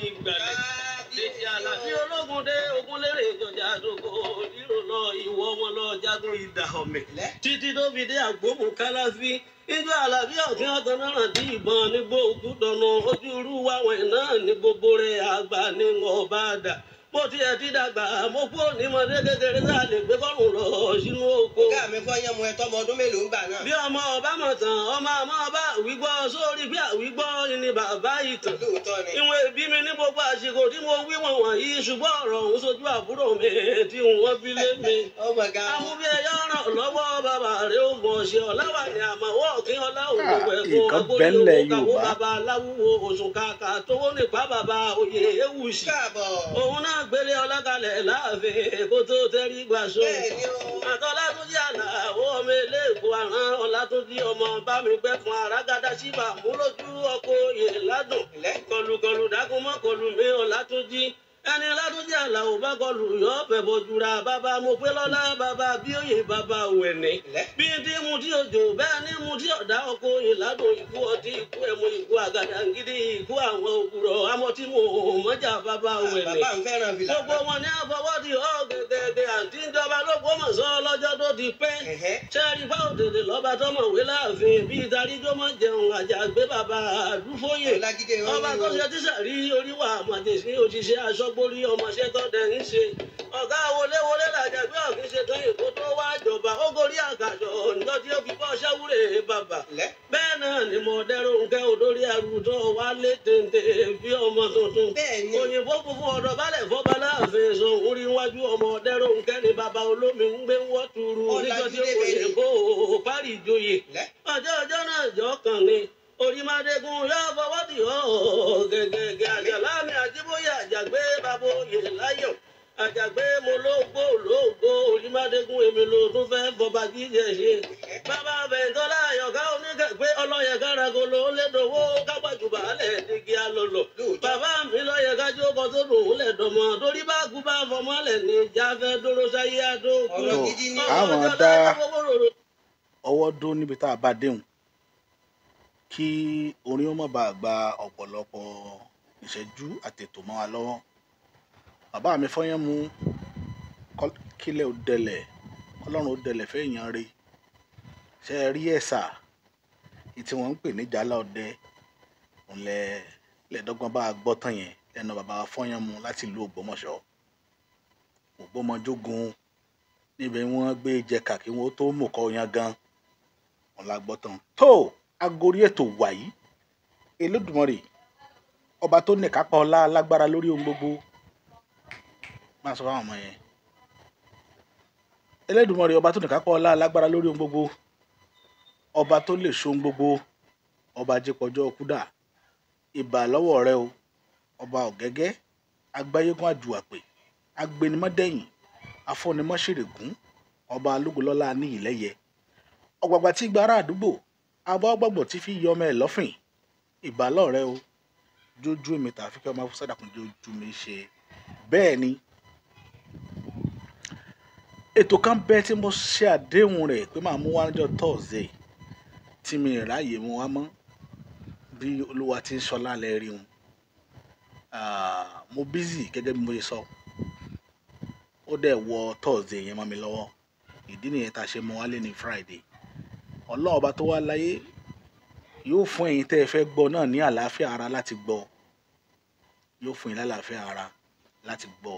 Ìgbàlẹ̀. Dèjì Àlàbí ológun dé ogun lérè ìjọjà àdókò rírò lọ ìwọ wọn lọ jagun ìdà ọ̀mẹ̀. Títí tó fi dé àgbóhùn káláfí. Ijó Àlàbí ọ̀kín ọ̀tọ̀ náà dí ìbọn nígbó òkú dọ̀nà ojú irú wa wọ̀nyí náà ní gbogbo rẹ̀ àgbà ní ọba àdà. Bó tiẹ̀ ti dàgbà mo kú òní mọ̀dé kékeré tá a lè gbé kọ́rùn lọ sínú oko. Ọ̀gá mi fọ́ yẹn mu ẹ tọ́mọ ọdún mélòó ń gbà náà. Bí ọmọ ọba mọ̀ tán, ọmọ àmọ́ ọba àwígbọ́ sórí bí àwígbọ́ ni bàbá ìtàn. Lóòótọ́ ni. Ìwọ̀n ẹbí mi ní gbogbo àsìkò tí mo wí wọ̀n wọ̀nyí ṣùgbọ́n ọ̀rọ̀ òun sojú àbúrò mi tí wọ́n fi lé mi. Ọmọ ga. Amúbí ẹyọ ràn lọ́wọ́ bàbá rẹ̀ ó mọ̀ ṣe ọ̀làwà ní àmàwọ̀ kí ọlá òwò ẹ̀kọ́ Nǹkan bẹ́ńlẹ̀ Yorùbá. Bàbá aláwúwo òṣùn kàkà tówó nípa bàbá oyè ewùsì. Káàbọ̀. Òun náà gbélé ọlọ́kalẹ̀ láàfin kó tó tẹ́rí gbà so. Bẹ́ẹ̀ ni o. Àtọ́látúnjí Àlàó ọmọ eléèkó àrán Ọlátúnjí ọmọ bá mi gbẹ́ fún arágádá síbà mú lójú ọkọ̀ oyè ládùn. Kọlùkọlù dákun mọ́ kọlù mi Ọlátúnjí. Ẹni Ọlátúnjí Àlàó bá kọlù yọ fẹ̀bọ̀ jura bàbá mo pé lọ́lá bàbá bíóyè bàbá wẹ̀ní. Bí ti mu tí òjò bẹ́ẹ̀ ni mu tí ọ̀dá ọkọ̀ oyè ládùn ikú ọtí ikú ẹmu ikú àgàdàgídí ikú àwọn òkúrọ̀ amọ̀tímù mọ́jà bàbá wẹ̀ní. Bàbá ń fẹ́ràn fìlà. Gbogbo wọn ní àfọwọ́dì ọ̀gẹ̀gẹ̀gẹ̀ àti ìjọba l'Ógbómọ̀ṣọ́ lọ́jọ́ tó ti pẹ́. Sẹ́ẹ̀rì bá òtètè lọ́ba tọmọ̀wé láàfin bíi ìdaríjọ́ mọ̀ jẹun àjàgbé bàbá àdúfóyè. Ọlájídé wọn Ọba ní tó o. ṣe tíṣà rí oríwà àmọ̀tẹ̀sí òṣìṣẹ́ aṣọ́gbórí ọmọọṣẹ́ tó dẹ̀ ń ṣe. Ọ̀gá wọléwọlé làjàgbé ọ̀gbìn ṣe tán èkó tó wá jọba ó gorí àgàjọ ǹjọ́ tí ó fi bọ́ ṣẹ́wúrè bàbà. Bẹ́ẹ̀ náà ni mo dẹ́rù nkẹ́ odórí ẹrù tó wá lé téńté bí ọmọ tuntun. Bẹ́ẹ̀ ni. Òyìnbó funfun ọ̀dọ̀ balẹ̀ fọba láàfin sọ orí iwájú ọmọ dẹ́rù nkẹ́ ni bàbá olómi ń gbé wọ́ tuuru níjọ́ tí ó kò lè kó o parí ìjòyè. Ọjọ́ ọjọ́ náà jọ kàn ni orímọdégún yóò fọwọ́ tì ọ́ gẹ́gẹ́gẹ́ àjàlá mi àjíbóyè àjàgbé bàbá oyè láyọ̀ àjàgbé mo lóògbó lóògbó orímọdégún èmi ló tún fẹ́ fọba jíjẹ ṣe. Bàbá bẹ̀ntọ́lá àyọ̀ká oníkẹ̀gbé ọlọ́yẹ káragolo lédowó kápájùbà lẹ̀ dígí alọ́lọ̀. Bàbá mi lọ́yẹ kájú ọkọ̀ tó dùn ún lẹ̀ dọ̀mọ́ torí bá kú bá fọmọ́ lẹ̀ ní ìjà fẹ́ dúró sáyé àdó kú. Ọ̀rọ̀ gidi ni. Àwọn dá ọwọ́ dó níbi tá a bá déhùn kí orin ó má bàa gba ọ̀pọ̀lọpọ̀ ìṣẹ́jú àtètò mọ́ wa lọ́wọ́. Bàbá mi fọ́yán mu kílẹ̀ ó dẹlẹ̀ kọ́lọ́run ó dẹlẹ̀ fẹ́ èèyàn re. Ṣé ẹ rí ẹ̀sà tí wọ́n ń pè ní jálá ọdẹ òun lẹ́ẹ̀dọ́gbọ́n bá a gbọ́ tán yẹn lẹ́nu bàbá fọ́yán mu láti ìlú Ògbómọ̀ṣọ́. Ògbómọjógun níbẹ̀ wọ́n gbé jẹ̀ka kí wọ́n tó mú kọ́ yan gan òun la gbọ́ tán. Tó agorí ètò wàyí Elédùmarè ọba tó ní kápá ọlá alágbára lórí ohun gbogbo máa sọ fáwọn ọmọ yẹn. Elédùmarè ọba tó ní kápá ọlá alágbára lórí ohun gbogbo ọba tó lè ṣohun gbogbo ọba jípọjọ́ kúdà ìbà lọ́wọ́ rẹ o ọba ọ̀gẹ́gẹ́ agbáyégún àjùwàpè agbẹnimọ́dẹ̀yìn afọ́nimọ́ṣẹ̀rẹ̀gún ọba alógolọ́lá ní ìlẹ́yẹ ọ̀gbàgbà tí gba ará àdúgbò abọ́ gbọ̀gbọ̀ tí fi yọ ọmọ ẹ̀ lọ́fìn ìbà lọ́rẹ́ o jójú mi tàfi kí ọmọ sádàkùn jójú mi ṣe bẹ́ẹ̀ ni. Ètò kan bẹ́ẹ̀ tí mo ṣe àdéhùn rẹ̀ pé màá mú wá lọ́jọ́ Thursday tí mi ráàyè mú wá mọ́ bí Olúwa ti ń sọ lálẹ́ rí wọn. Mo busy gẹ́gẹ́ bí mo ṣe sọ ó dẹ̀ wọ Thursday yẹn mọ́ mi lọ́wọ́ ìdí nìyẹn tá a ṣe mú wálé ní Friday. Ọlọ́run ọba tó wá láyé yóò fún ẹ̀yin tẹ́ ẹ fẹ́ gbọ́ náà ní àlàáfíà ara láti gbọ́ yóò fún yín lálàáfíà ara láti gbọ́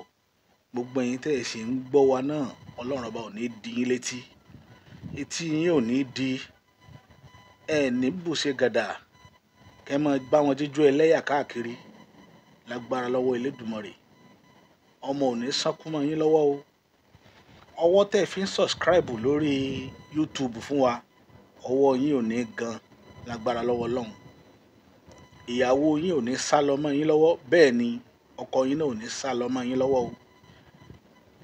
gbogbo ẹ̀yin tẹ́ ẹ sì ń gbọ́ wa náà Ọlọ́run ọba ò ní di yín létí etí yín ò ní di ẹ ní bùṣe gàdà kẹ́ máa bá wọn jíjó ẹlẹ́yà káàkiri lágbára lọ́wọ́ Elédùmarè ọmọ ò ní sánkú mọ́ yín lọ́wọ́ o. Ọwọ́ tẹ́ ẹ fi ń subscribe lórí YouTube fún wa ọwọ́ yín ò ní gan lágbára lọ́wọ́ Ọlọ́run. Ìyàwó yín ò ní sá lọ mọ́ yín lọ́wọ́ bẹ́ẹ̀ ni ọkọ yín náà ò ní sá lọ mọ́ yín lọ́wọ́ o.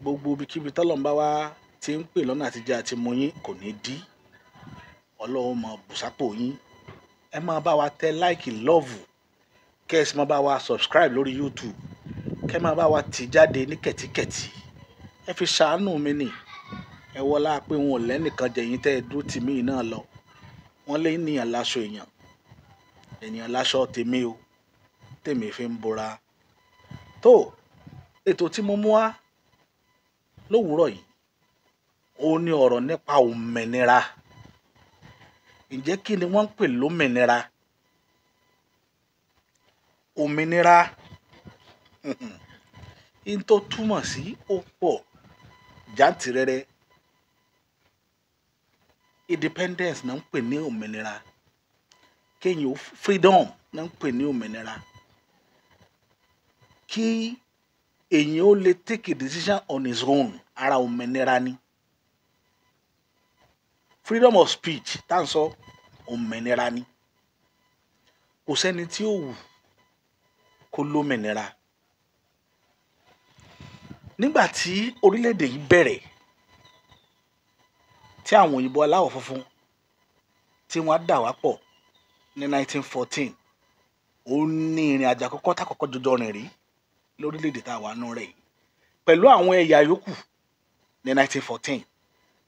Gbogbo ibikíbi tọ́lọ́run bá wá ti ń pè lọ́nà àtijọ́ àti mú yín kò ní dí Ọlọ́run máa bùsápò yín. Ẹ máa bá wa tẹ like love kẹ́ ẹ sì máa bá wa subscribe lórí YouTube kẹ́ ẹ máa bá wa tì jáde ní kẹ̀tíkẹ̀tí. Ẹ fi ṣàánú mi nì ẹ wọlá pé wọn ò lẹ́nìkan jẹ̀yìn tẹ́ ẹ dúró tì mí náà lọ. Wọ́n lé ènìyàn láṣọ èèyàn ènìyàn láṣọ tèmi o tèmi fi ń bora Tó ètò tí mo mú wá lówùúrọ̀ yìí, ó ní ọ̀rọ̀ nípa òmìnira. Ǹjẹ́ kí ni wọ́n ń pè lómìnira? Òmìnira in tó túmọ̀ sí ó pọ̀ jàǹtìrẹrẹ. Independence náà ń pè ní òmìnira, kéèyàn ó freedom náà ń pè ní òmìnira, kí èèyàn ó lè take a decision on his own, ara òmìnira ni. Freedom of speech tá à ń sọ, òmìnira ni. Kò sẹ́ni tí ó wù kó lómìnira. Nígbà tí orílẹ̀-èdè yìí bẹ̀rẹ̀, tí àwọn òyìnbó aláwọ̀ funfun tí wọ́n dà wá pọ̀ ní 1914, ó ní ìrìn àjò àkọ́kọ́ tákọ́kọ́ jọjọ rìn rí lórílẹ̀-èdè tá a wà nù rẹ̀ yìí pẹ̀lú àwọn ẹ̀yà yòókù ní 1914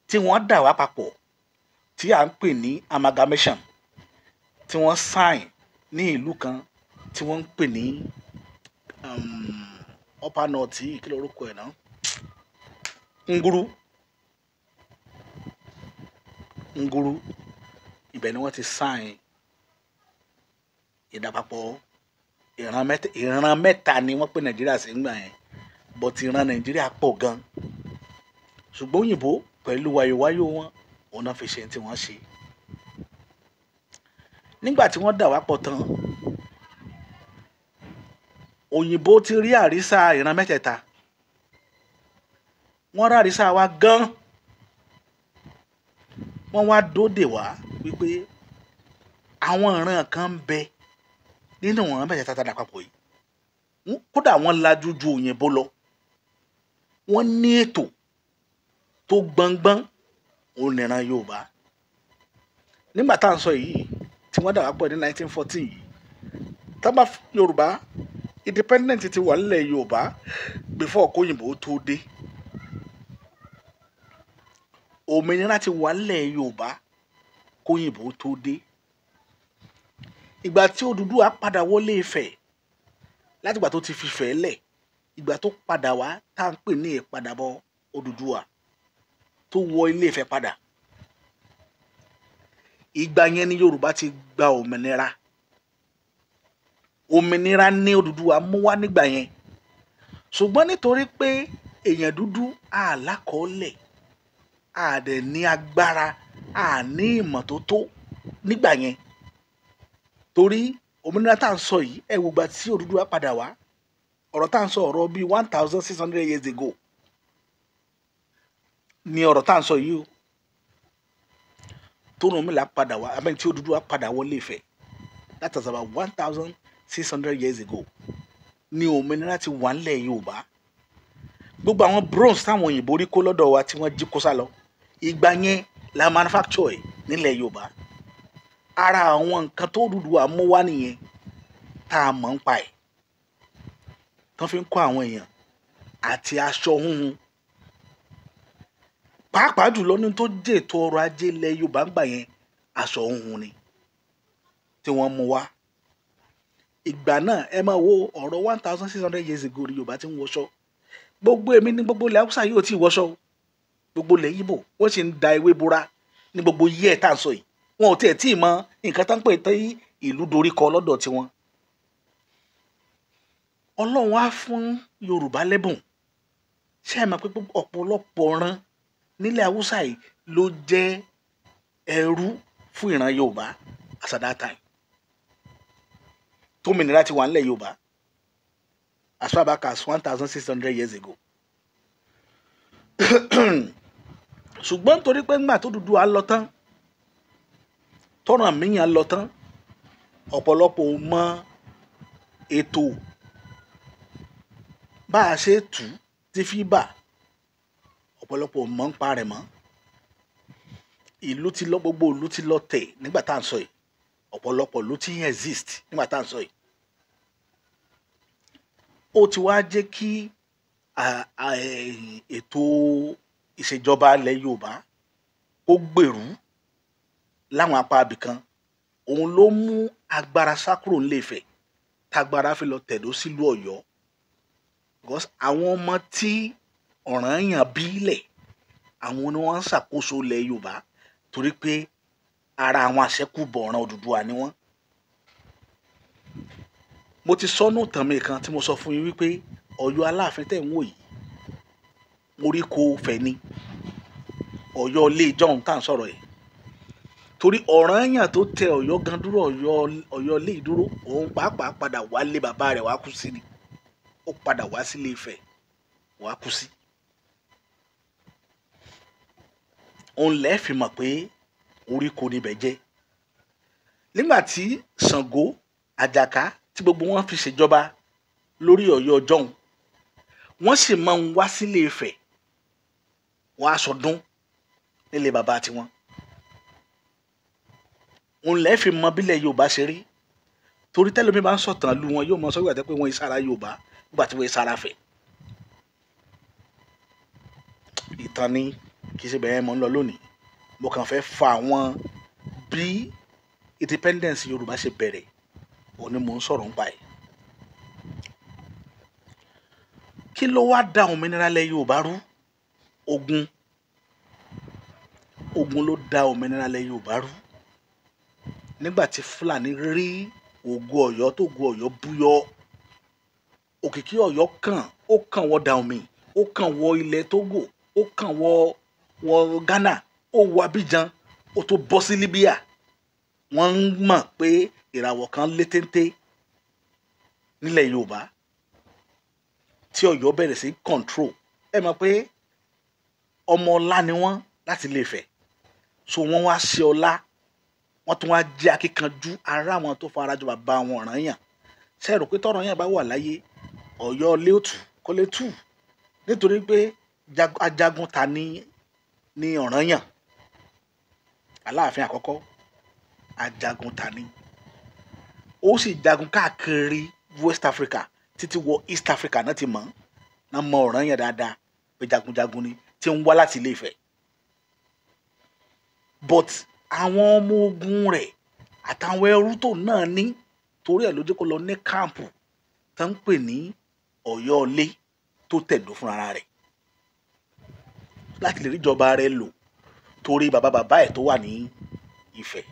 tí wọ́n dà wá papọ̀, tí à ń pè ní amalgamation, tí wọ́n sign ní ìlú kan tí wọ́n ń pè ní Upper North yìí, kí lorúkọ ẹ̀ náà, Nguru. Nguru, ibẹ̀ ni wọ́n ti sign ìdàpapọ̀ ìran mẹ́ta. Ìran mẹ́ta ni wọ́n pè Nàìjíríà sí ńgbà yẹn, but ìran Nàìjíríà pọ̀ gan, ṣùgbọ́n òyìnbó pẹ̀lú wáyówáyó wọn, òun náà fi ṣe tí wọ́n ṣe. Nígbà tí wọ́n dà wá pọ̀ tán, òyìnbó ti rí àrísà ìran mẹ́tẹ̀ẹ̀ta, wọ́n rí àrísà wa gan, wọ́n wá dóde wá wípé àwọn ìran kan ń bẹ nínú ìran mẹ́tẹ̀ẹ̀ta tá a dà papọ̀ yìí, kódà wọ́n lajú ju òyìnbó lọ, wọ́n ní ètò tó gbọngbọ́n, òun nìran Yorùbá. Nígbà tá à ń sọ yìí tí wọ́n dà wá pọ̀ ní 1914 yìí, tá bá Yorùbá independent ti wà nílẹ̀ Yorùbá before kóyìnbó tó dé. Òmìnira ti wà nílẹ̀ Yorùbá kóyìnbó tó dé. Ìgbà tí Odùduwà padà wọlé Ifẹ̀, látìgbà tó ti fi Ifẹ̀ lẹ̀, ìgbà tó padà wá tá à ń pè ní ìpadàbọ̀ Odùduwà tó wọ Ilé Ifẹ̀ padà, ìgbà yẹn ni Yorùbá ti gba òmìnira. Òmìnira ní Odùduwà mú wá nígbà yẹn, ṣùgbọ́n nítorí pé èèyàn dúdú àlákọọ́lẹ̀, àdẹ̀ ní agbára, àní ìmọ̀ tó tó nígbà yẹn, torí òmìnira tá à ń sọ yìí, ẹ wò gbà tí Odùduwà padà wá, ọ̀rọ̀ tá à ń sọ, ọ̀rọ̀ bíi 1600 years ago ni ọ̀rọ̀ tá à ń sọ yìí o. Tó Ọ̀rúnmìlà padà wá, àbẹ́ni tí Odùduwà padà wọlé Ifẹ̀, that was about 1600 years ago ni òmìnira ti wà nílẹ̀ Yorùbá. Gbogbo àwọn bronze táwọn òyìnbó rí kó lọ́dọ̀ wa tí wọ́n jí kó sá lọ, ìgbà yẹn la manufacture ẹ̀ nílẹ̀ Yorùbá. Ara àwọn nǹkan tó Odùduwà mú wá nìyẹn tá a mọ̀ ń pa ẹ̀, tán fi ń kọ́ àwọn èèyàn àti aṣọ húnhun, pàápàá jùlọ ní tó jẹ́ ètò ọrọ̀ ajé ilẹ̀ Yorùbá ń gbà yẹn, aṣọ húnhun ni tí wọ́n mú wá. Ìgbà náà, ẹ máa wo ọ̀rọ̀ 1600 years ago ni Yorùbá ti ń wọṣọ. Gbogbo èmi ní gbogbo ilẹ̀ Haúsá yóò tí ì wọṣọ, gbogbo ilẹ̀ Ìgbò wọ́n sì ń da ewé bora ní gbogbo yí ẹ̀ tá à ń sọ yìí. Wọn ò tiẹ̀ tí ì mọ nǹkan tá ń pè tí ìlú dorí kọ lọ́dọ̀ tiwọn. Ọlọ́run á fún Yorùbá lẹ́bùn. Ṣé ẹ mọ̀ pé ọ̀pọ̀lọpọ̀ ọ̀ràn nílẹ̀ Haúsá yìí ló jẹ́ ẹrú fún ìran Yorùbá as at that time? Tómìnira ti wà nílẹ̀ Yorùbá as far back as 1600 years ago, ṣùgbọ́n torí pé ńgbà tó Odùduwà lọ tán, tọ́ràn míyàn lọ tán, ọ̀pọ̀lọpọ̀ ò mọ ètò bá a ṣe tù ú tí fi bà, ọ̀pọ̀lọpọ̀ ò mọ̀ ń pa rẹ̀ mọ́. Ìlú ti lọ, gbogbo ìlú ti lọ tẹ̀ nígbà tá à ń sọ yìí, ọ̀pọ̀lọpọ̀ ìlú ti ń exist nígbà tá à ń sọ yìí. Ó ti wá jẹ́ kí ètò ìṣèjọba ilẹ̀ Yorùbá kó gbèrú láwọn apá abìkan. Òun ló mú agbára sá kúrò nílé Ifẹ̀, tágbára fi lọ tẹ̀dó sílùú Ọ̀yọ́. Because àwọn ọmọ tí Ọ̀rànyàn bílẹ̀, àwọn ni wọ́n ń ṣàkóso ilẹ̀ Yorùbá, torí pé ara àwọn àṣẹ́kùbọ̀ ọ̀ràn Odùduwà ni wọ́n. Mo ti sọ́nù tàn mí kan tí mo sọ fún yín wípé Ọ̀yọ́ Aláàfin tẹ̀ ń wò yìí, oríko Ifẹ̀ ni. Ọ̀yọ́ ilé ìjọ́un tá à ń sọ̀rọ̀ yìí, torí Ọ̀rànyàn tó tẹ Ọ̀yọ́ gan dúró, Ọ̀yọ́ ilé ìdúró, òun pàápàá padà wálé bàbá rẹ̀ wá kú sí ni. Ó padà wá sílé Ifẹ̀ wá kú sí. Òun lẹ́ẹ̀ fi mọ̀ pé oríko níbẹ̀ jẹ́. Nígbà tí Ṣàngó Àjàká tí gbogbo wọn fi ṣèjọba lórí Ọ̀yọ́ ọjọ́un, wọ́n sì máa ń wá sílé Ifẹ̀ wọ́n á sọdún nílé bàbá tiwọn. Òun lẹ́ẹ̀ fi mọ bílẹ̀ Yorùbá ṣe rí, torí tẹ́lómi bá ń sọ̀tàn lu wọn yóò mọ sọ wípé wọ́n ìsara Yorùbá nígbà tí wọ́n ìsara Ifẹ̀. Ìtàn ni, kì í ṣe bẹ́ẹ̀ mọ́ ń lọ lónìí. Mo kàn fẹ́ fa àwọn bí independence Yorùbá ṣe bẹ̀rẹ̀, òun ni mò ń sọ̀rọ̀ nípa ẹ̀. Kí ló wá da òmìnira lẹ̀ Yorùbá rú? Ogun. Ogun ló da òmìnira lẹ̀ Yorùbá rú. Nígbà tí Fúlàní rí ògo Ọ̀yọ́ tó ògo Ọ̀yọ́ búyọ, òkìkí Ọ̀yọ́ kàn, ó kàn wọ Dahomey, ó kàn wọ ilẹ̀ Togo, ó kàn wọ Ghana, ó wọ Abidjan, ó tó bọ́ sí Libya. Wọ́n ń mọ̀ pé ìràwọ̀ kan lé téńté nílẹ̀ Yorùbá tí Ọ̀yọ́ bẹ̀rẹ̀ sí control. Ẹ mọ̀ pé ọmọ ọlá ni wọ́n láti Ilé Ifẹ̀, so wọ́n wá ṣe ọlá, wọ́n tún wá jẹ́ akíkanjú ará wọn tó farajọ bàbá wọn Ọ̀rànyàn. Ṣé ẹ rò pé tọ́rànyàn bá wà láyé, Ọ̀yọ́ lé òtù kó lè tù? Nítorí pé ajagun ta ní Ọ̀rànyàn, Aláàfin àkọ́kọ́, ajagun ta ní. Ó sì jagun káàkiri West Africa títí wọ East Africa náà ti mọ̀ náà mọ Ọ̀rànyàn dáadáa pé jagunjagun ni tí ń wá láti Ilé Ifẹ̀. But àwọn ọmọ ogun rẹ̀ àtàwọn ẹrú tó náà ní, torí ẹ̀ ló jẹ́ kó lọ ní káàmpù tó ń pè ní Ọ̀yọ́ ilé tó tẹ̀dó fúnra rẹ̀ láti lè rí ìjọba rẹ̀ lò, torí bàbá bàbá ẹ̀ tó wà ní Ifẹ̀.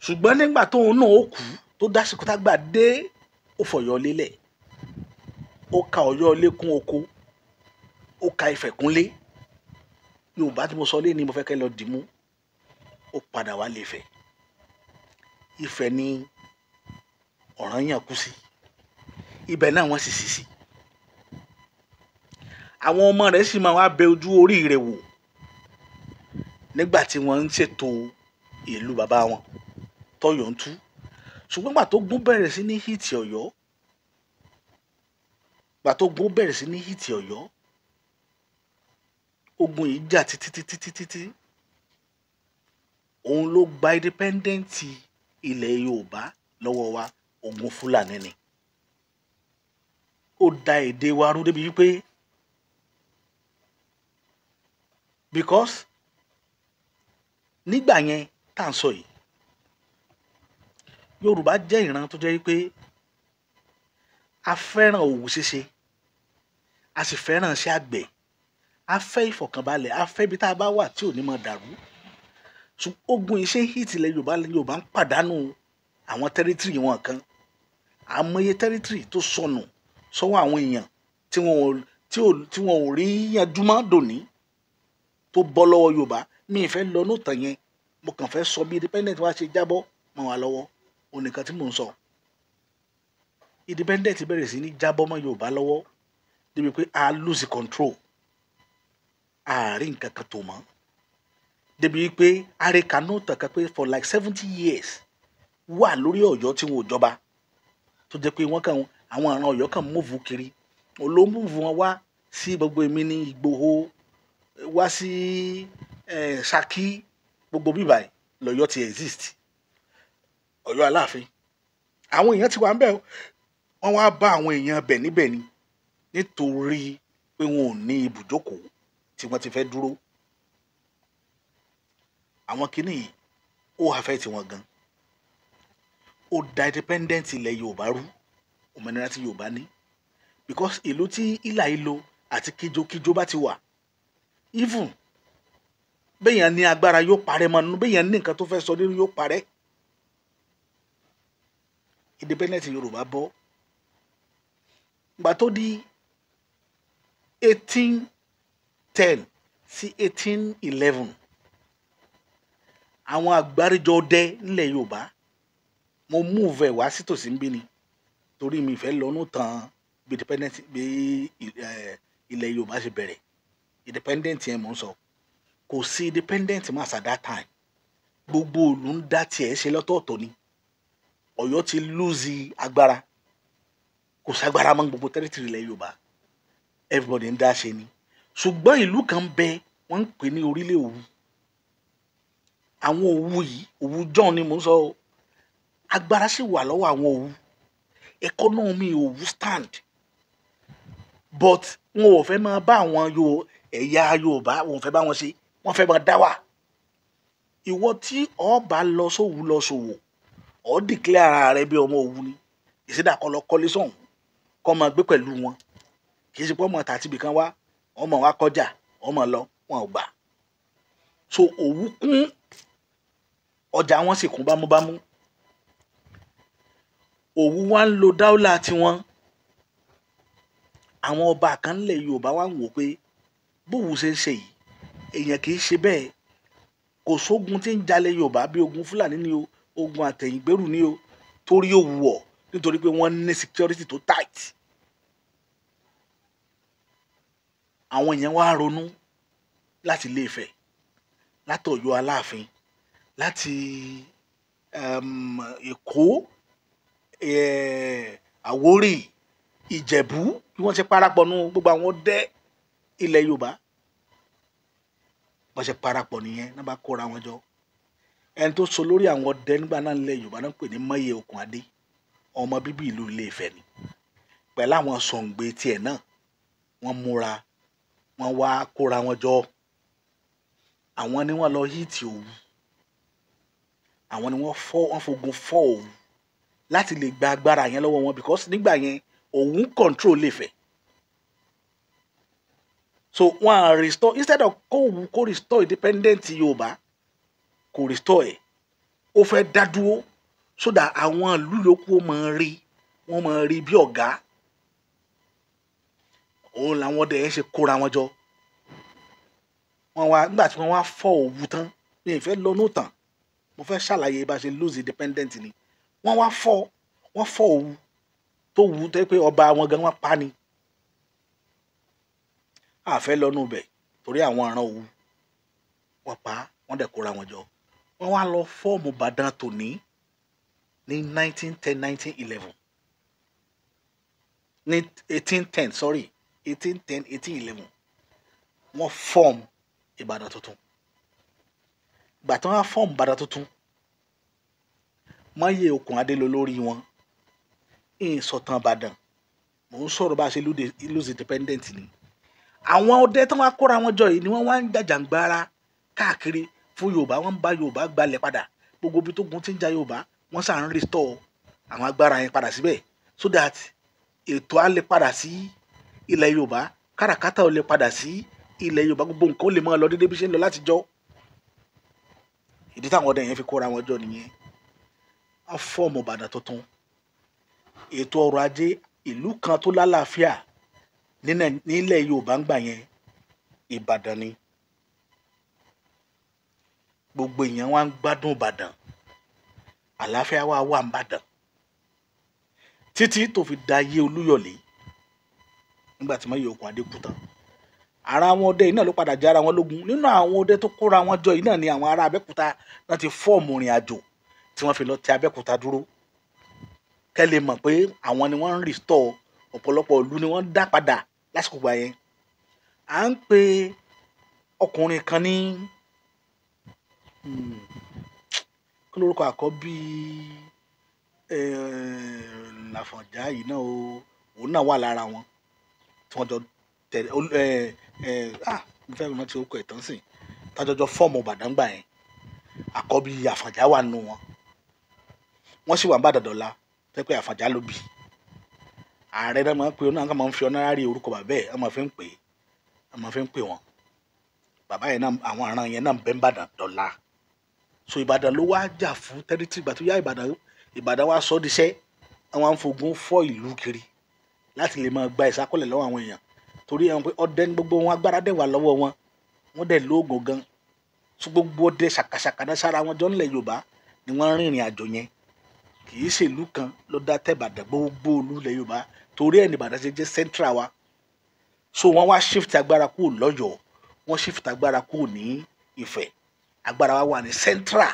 Ṣùgbọ́n nígbà tóun náà ó kú, tó dásìkò tágbà dé, ó fọ̀yọ́ lélẹ̀, ó ka Ọ̀yọ́ ilé kún oko, ó ka Ifẹ̀ kúnlé. Yorùbá tí mo sọ lé ní mo fẹ́ kẹ́ lọ dìímú. Ó padà wá lé Ifẹ̀. Ifẹ̀ ni Ọ̀rànyàn kú sí, ibẹ̀ náà wọ́n sì sì sí. Àwọn ọmọ rẹ̀ sì máa wá bẹ ojú orí rẹ̀ wò nígbà tí wọ́n ń ṣètò ìlú bàbá wọn tọ́yọ̀ ń tú. Ṣùgbọ́n gbà tó gún bẹ̀rẹ̀ sí ní hìtì Ọ̀yọ́, gbà tó gún bẹ̀rẹ̀ sí ní hìtì Ọ̀yọ́, ogun yìí jà títí títí títí tí òun ló gba independent ilẹ̀ Yorùbá lọ́wọ́ wa. Ogun Fúlàní ni. Ó da èdè wa rú débi wípé because nígbà yẹn tá à ń sọ yìí, Yorùbá jẹ́ ìran tó jẹ́ wípé a fẹ́ràn òwò ṣíṣe, a sì fẹ́ràn iṣẹ́ àgbẹ̀, a fẹ́ ìfọ̀kànbalẹ̀, a fẹ́ ibi tá a bá wà tí ò ní máa dàrú. Ogun yìí ṣe ń hìtì ilẹ̀ Yorùbá, Yorùbá ń pàdánù àwọn tẹ́rítìrì wọn kan. Àmọye tẹ́rítìrì tó sọnù sọ́wọ́ àwọn èèyàn tí wọn ò rí yanjú mọ́ dòní tó bọ́ lọ́wọ́ Yorùbá. Mi ì fẹ́ lọ nóòtàn yẹn, mo kàn fẹ́ sọ bí independent wa ṣe jábọ́ mọ́ wa lọ́wọ́, òun nìkan tí mò ń sọ. Independent bẹ̀rẹ̀ sí ní jábọ́ mọ́ Yorùbá lọ́wọ́ débi pé a lose control, a rí nǹkan kan tó mọ́, débi pé àríkà nóòtàn kan pé for like 70 years wà lórí Ọ̀yọ́ tí wọn ò jọba, tó jẹ́ pé wọ́n kàn àwọn àrùn Ọ̀yọ́ kàn múùfù kiri, olómùfù wọn wá sí gbogbo èmi ní Ìgbòho, wá sí Ṣakí, gbogbo bíbà lọ́yọ́ ti exist. Ọ̀yọ́ Aláàfin àwọn èèyàn ti wà ńbẹ̀, wọ́n wá bá àwọn èèyàn bẹ̀ níbẹ̀ ni, nítorí pé wọn ò ní ibùjókòó tí wọ́n ti fẹ́ dúró. Àwọn kinní yìí ó affect wọn gan, ó da independent ilẹ̀ Yorùbá rú, òmìnira tí Yorùbá ní, Because ìlú tí ìlà ìlò àti kíjokíjo bá ti wà, even béèyàn ní agbára yóò parẹ́ mọ́ nínú, béèyàn ní nǹkan tó fẹ́ sọ nínú yóò parẹ́. Independence Yorùbá bọ́. Ìgbà tó di 1810 sí 1811, àwọn àgbáríjọ ọdẹ nílẹ̀ Yorùbá, mo move ẹ̀ wá sítòsí ń bí ni torí mi fẹ́ lọ́nù tán bí independence bí ilẹ̀ Yorùbá ṣe bẹ̀rẹ̀. Independent yẹn mò ń sọ, kò sí independent mọ́ as at that time. Gbogbo ìlú ń dá tiẹ̀ ṣe lọ́tọ̀ọ̀tọ̀ ni. Ọ̀yọ́ ti lose agbára, kò ságbára mọ́ gbogbo territory ilẹ̀ Yorùbá, everybody ń dá ṣe ni. Ṣùgbọ́n ìlú kan bẹ, wọ́n ń pè ní orílẹ̀ Òwu. Àwọn Òwu yìí, Òwu John ni mò ń sọ o, agbára sì wà lọ́wọ́ àwọn Òwu. Economy Òwu stand, but wọn ò fẹ́ máa bá àwọn ẹ̀yà Yorùbá, wọn ò fẹ́ bá wọn ṣe, wọ́n fẹ́ máa dá wà. Ìwọ tí o bá lọ sówù lọ ṣòwò, o declare ara rẹ bí ọmọ Òwu ni. Ìṣẹ́dá kọ́ lọ kọ́lé sọ̀hún, kọ́ máa gbé pẹ̀lú wọn. Kì í ṣe pé ọmọ tàbí ibìkan wá, ọmọ wa kọjá, ọmọ lọ, wọn ò gbà. So Òwu kún, ọjà wọn sì kún bámúbámú. Òwu wá ń lo dáúlà tiwọn. Àwọn ọba kan nílẹ̀ Yorùbá wá ń wò pé bówu ṣe ń ṣe yìí, èèyàn kì í ṣe bẹ́ẹ̀. Kò sógun tí ń jalè Yorùbá bí ogun Fúlàní ni o, ogun àtẹ̀yìngbèrú ni o, torí Òwu wọ̀, nítorí pé wọ́n ní security tó tight. Àwọn èèyàn wá ronú láti Ilé Ifẹ̀, láti Ọ̀yọ́ Aláàfin, láti Èkó, Àwórì, Ìjẹ̀bú, bí wọ́n ṣe parapọ̀ nú gbogbo àwọn ọdẹ ilẹ̀ Yorùbá. Bọ́n ṣe parapọ̀ nìyẹn, náà bá kóra wọn jọ. Ẹni tó so lórí àwọn ọdẹ nígbà náà nílẹ̀ Yorùbá náà ń pè ní Mọ́yẹ̀ Okùnadé, ọmọ bíbí ìlú Ilé Ifẹ̀ ni. Pẹ̀lú àwọn sọ̀ǹgbẹ tiẹ̀ náà, wọ́n múra, wọ́n wá kóra wọn jọ. Àwọn ni wọ́n lọ hìtì Òwu. Àwọn ni wọ́n fọ́, wọ́n fogun fọ́ Òwu láti lè gba agbára yẹn lọ́wọ́ wọn, because nígbà yẹn Òwu ń control Ilé Ifẹ̀. So wọ́n á restore, instead of kó Òwu kó restore independent Yorùbá, kò restore ẹ̀. Ó fẹ́ dá dúró so that àwọn ìlú yòókù ó máa rí, wọ́n máa rí bí ọ̀gá. Òun làwọn ọdẹ yẹn ṣe kóra wọn jọ. Wọ́n wá, nígbà tí wọ́n wá fọ́ Òwu tán, mi ò fẹ́ lọ́nù tán, mo fẹ́ ṣàlàyé bá ṣe lose independent ni. Wọ́n wá fọ́, wọ́n fọ́ Òwu tó wù tó pé ọba wọn gan wọ́n pa ni. A fẹ́ lọ́nù bẹ̀ torí àwọn aràn Òwu wọ́n pa, wọ́n dẹ̀ kóra wọn jọ. Wọ́n wá lọ fọ́ọ̀mù Ìbàdàn tòní ní 1910, 1911, ní 1810, sorry, 1810, 1811, wọ́n fọ́ọ̀mù Ìbàdàn tuntun. Ìgbà tí wọ́n wá fọ́ọ̀mù Ìbàdàn tuntun, Mọ́yẹ̀ Okùnadé ló lórí wọn. Ìsọ̀tàn Ìbàdàn, mò ń sọ̀rọ̀ bá a ṣe lose independent ni. Àwọn ọdẹ tí wọ́n wá kóra wọn jọ yìí ni wọ́n wá ń jàjàǹgbara káàkiri fún Yorùbá, wọ́n ń bá Yorùbá gbalẹ̀ padà. Gbogbo ibi tó gun ti ń ja Yorùbá, wọ́n sà ń restore àwọn agbára yẹn padà síbẹ̀ so that ètò á lè padà sí ilẹ̀ Yorùbá, káràkátà ó lè padà sí ilẹ̀ Yorùbá, gbogbo nǹkan ó lè máa lọ déédéé bí ṣe ń lọ látijọ́. Ìdí táwọn ọdẹ yẹn fi kóra wọn jọ nìyẹn. Wọ́n fọ́ọ̀mù Ìbàdàn tuntun. Ètò ọrọ̀ ajé ìlú kan tó lálàáfíà nílẹ̀ Yorùbá ń gbà yẹn, Ìbàdàn ni. Gbogbo èèyàn wá ń gbádùn Ìbàdàn, àlàáfíà wá wà n'Ìbàdàn títí tó fi da ayé Olúyọ̀lé. Nígbà tí Mọ́yẹ̀ Okùnadé kú tán, ara àwọn ọdẹ yìí náà ló padà já ara wọn lógun. Nínú àwọn ọdẹ tó kóra wọn jọ yìí náà ni àwọn ará Abẹ́òkúta náà ti fọ́ọ̀mù ìrìn àjò tí wọ́n fi lọ tẹ Abẹ́òkúta dúró. Kẹ́ lè mọ̀ pé àwọn ni wọ́n ń restore ọ̀pọ̀lọpọ̀ ìlú ni wọ́n dá padà lásìkò ìgbà yẹn. À ń pe ọkùnrin kan ní kí lórúkọ àkọ́bí Làfọ̀njá yìí náà o, òun náà wà lára wọn tí wọ́n jọ tẹ̀lé, mo fẹ́ rántí orúkọ ẹ̀ tán sìn, tájọjọ fọ́ọ̀mù Ìbàdàn gbà yẹn. Àkọ́bí Àfọ̀njá wà nínú wọn, wọ́n sì wà ní Ìbàdàn dọ̀la tẹ́ pé Àfọ̀njá ló bí. Ààrẹ náà máa ń pè ọ́ náà, máa ń fi honorary orúkọ bàbá ẹ̀, wọ́n máa fi ń pè é, wọ́n máa fi ń pè wọ́n. Bàbá yẹn náà, àwọn aràn yẹn náà bẹ́ ń Ìbàdàn dọ́là. So Ìbàdàn ló wá jà fún tẹ́rítì. Ìgbà tó yá Ìbàdàn, Ìbàdàn wá sọ́ diṣẹ́, àwọn àǹfògùn fọ́ ìlú kiri láti lè máa gba ìsákọ́lẹ̀ lọ́wọ́ àwọn èèyàn, torí àwọn pé ọdẹ ní gbogbo wọn, agbára dẹ̀ wà lọ́wọ́ wọn, wọ́n dẹ̀ lóògùn gan. So gbogbo ọdẹ ṣàkàṣàkà náà sára wọn jọ ńlẹ̀ Yorùbá ni wọ́n rìnrìn àjò yẹn. Kì í ṣèlú kan ló dá tẹ̀bàdàn, gbogbo ìlú ilẹ̀ Yorùbá, torí ẹ̀ ní Ìbàdàn ṣe jẹ́ central wa. So wọ́n wá shift agbára kúrò lọ́yọ̀ọ́, wọ́n shift agbára kúrò ní Ifẹ̀, agbára wa wà ní central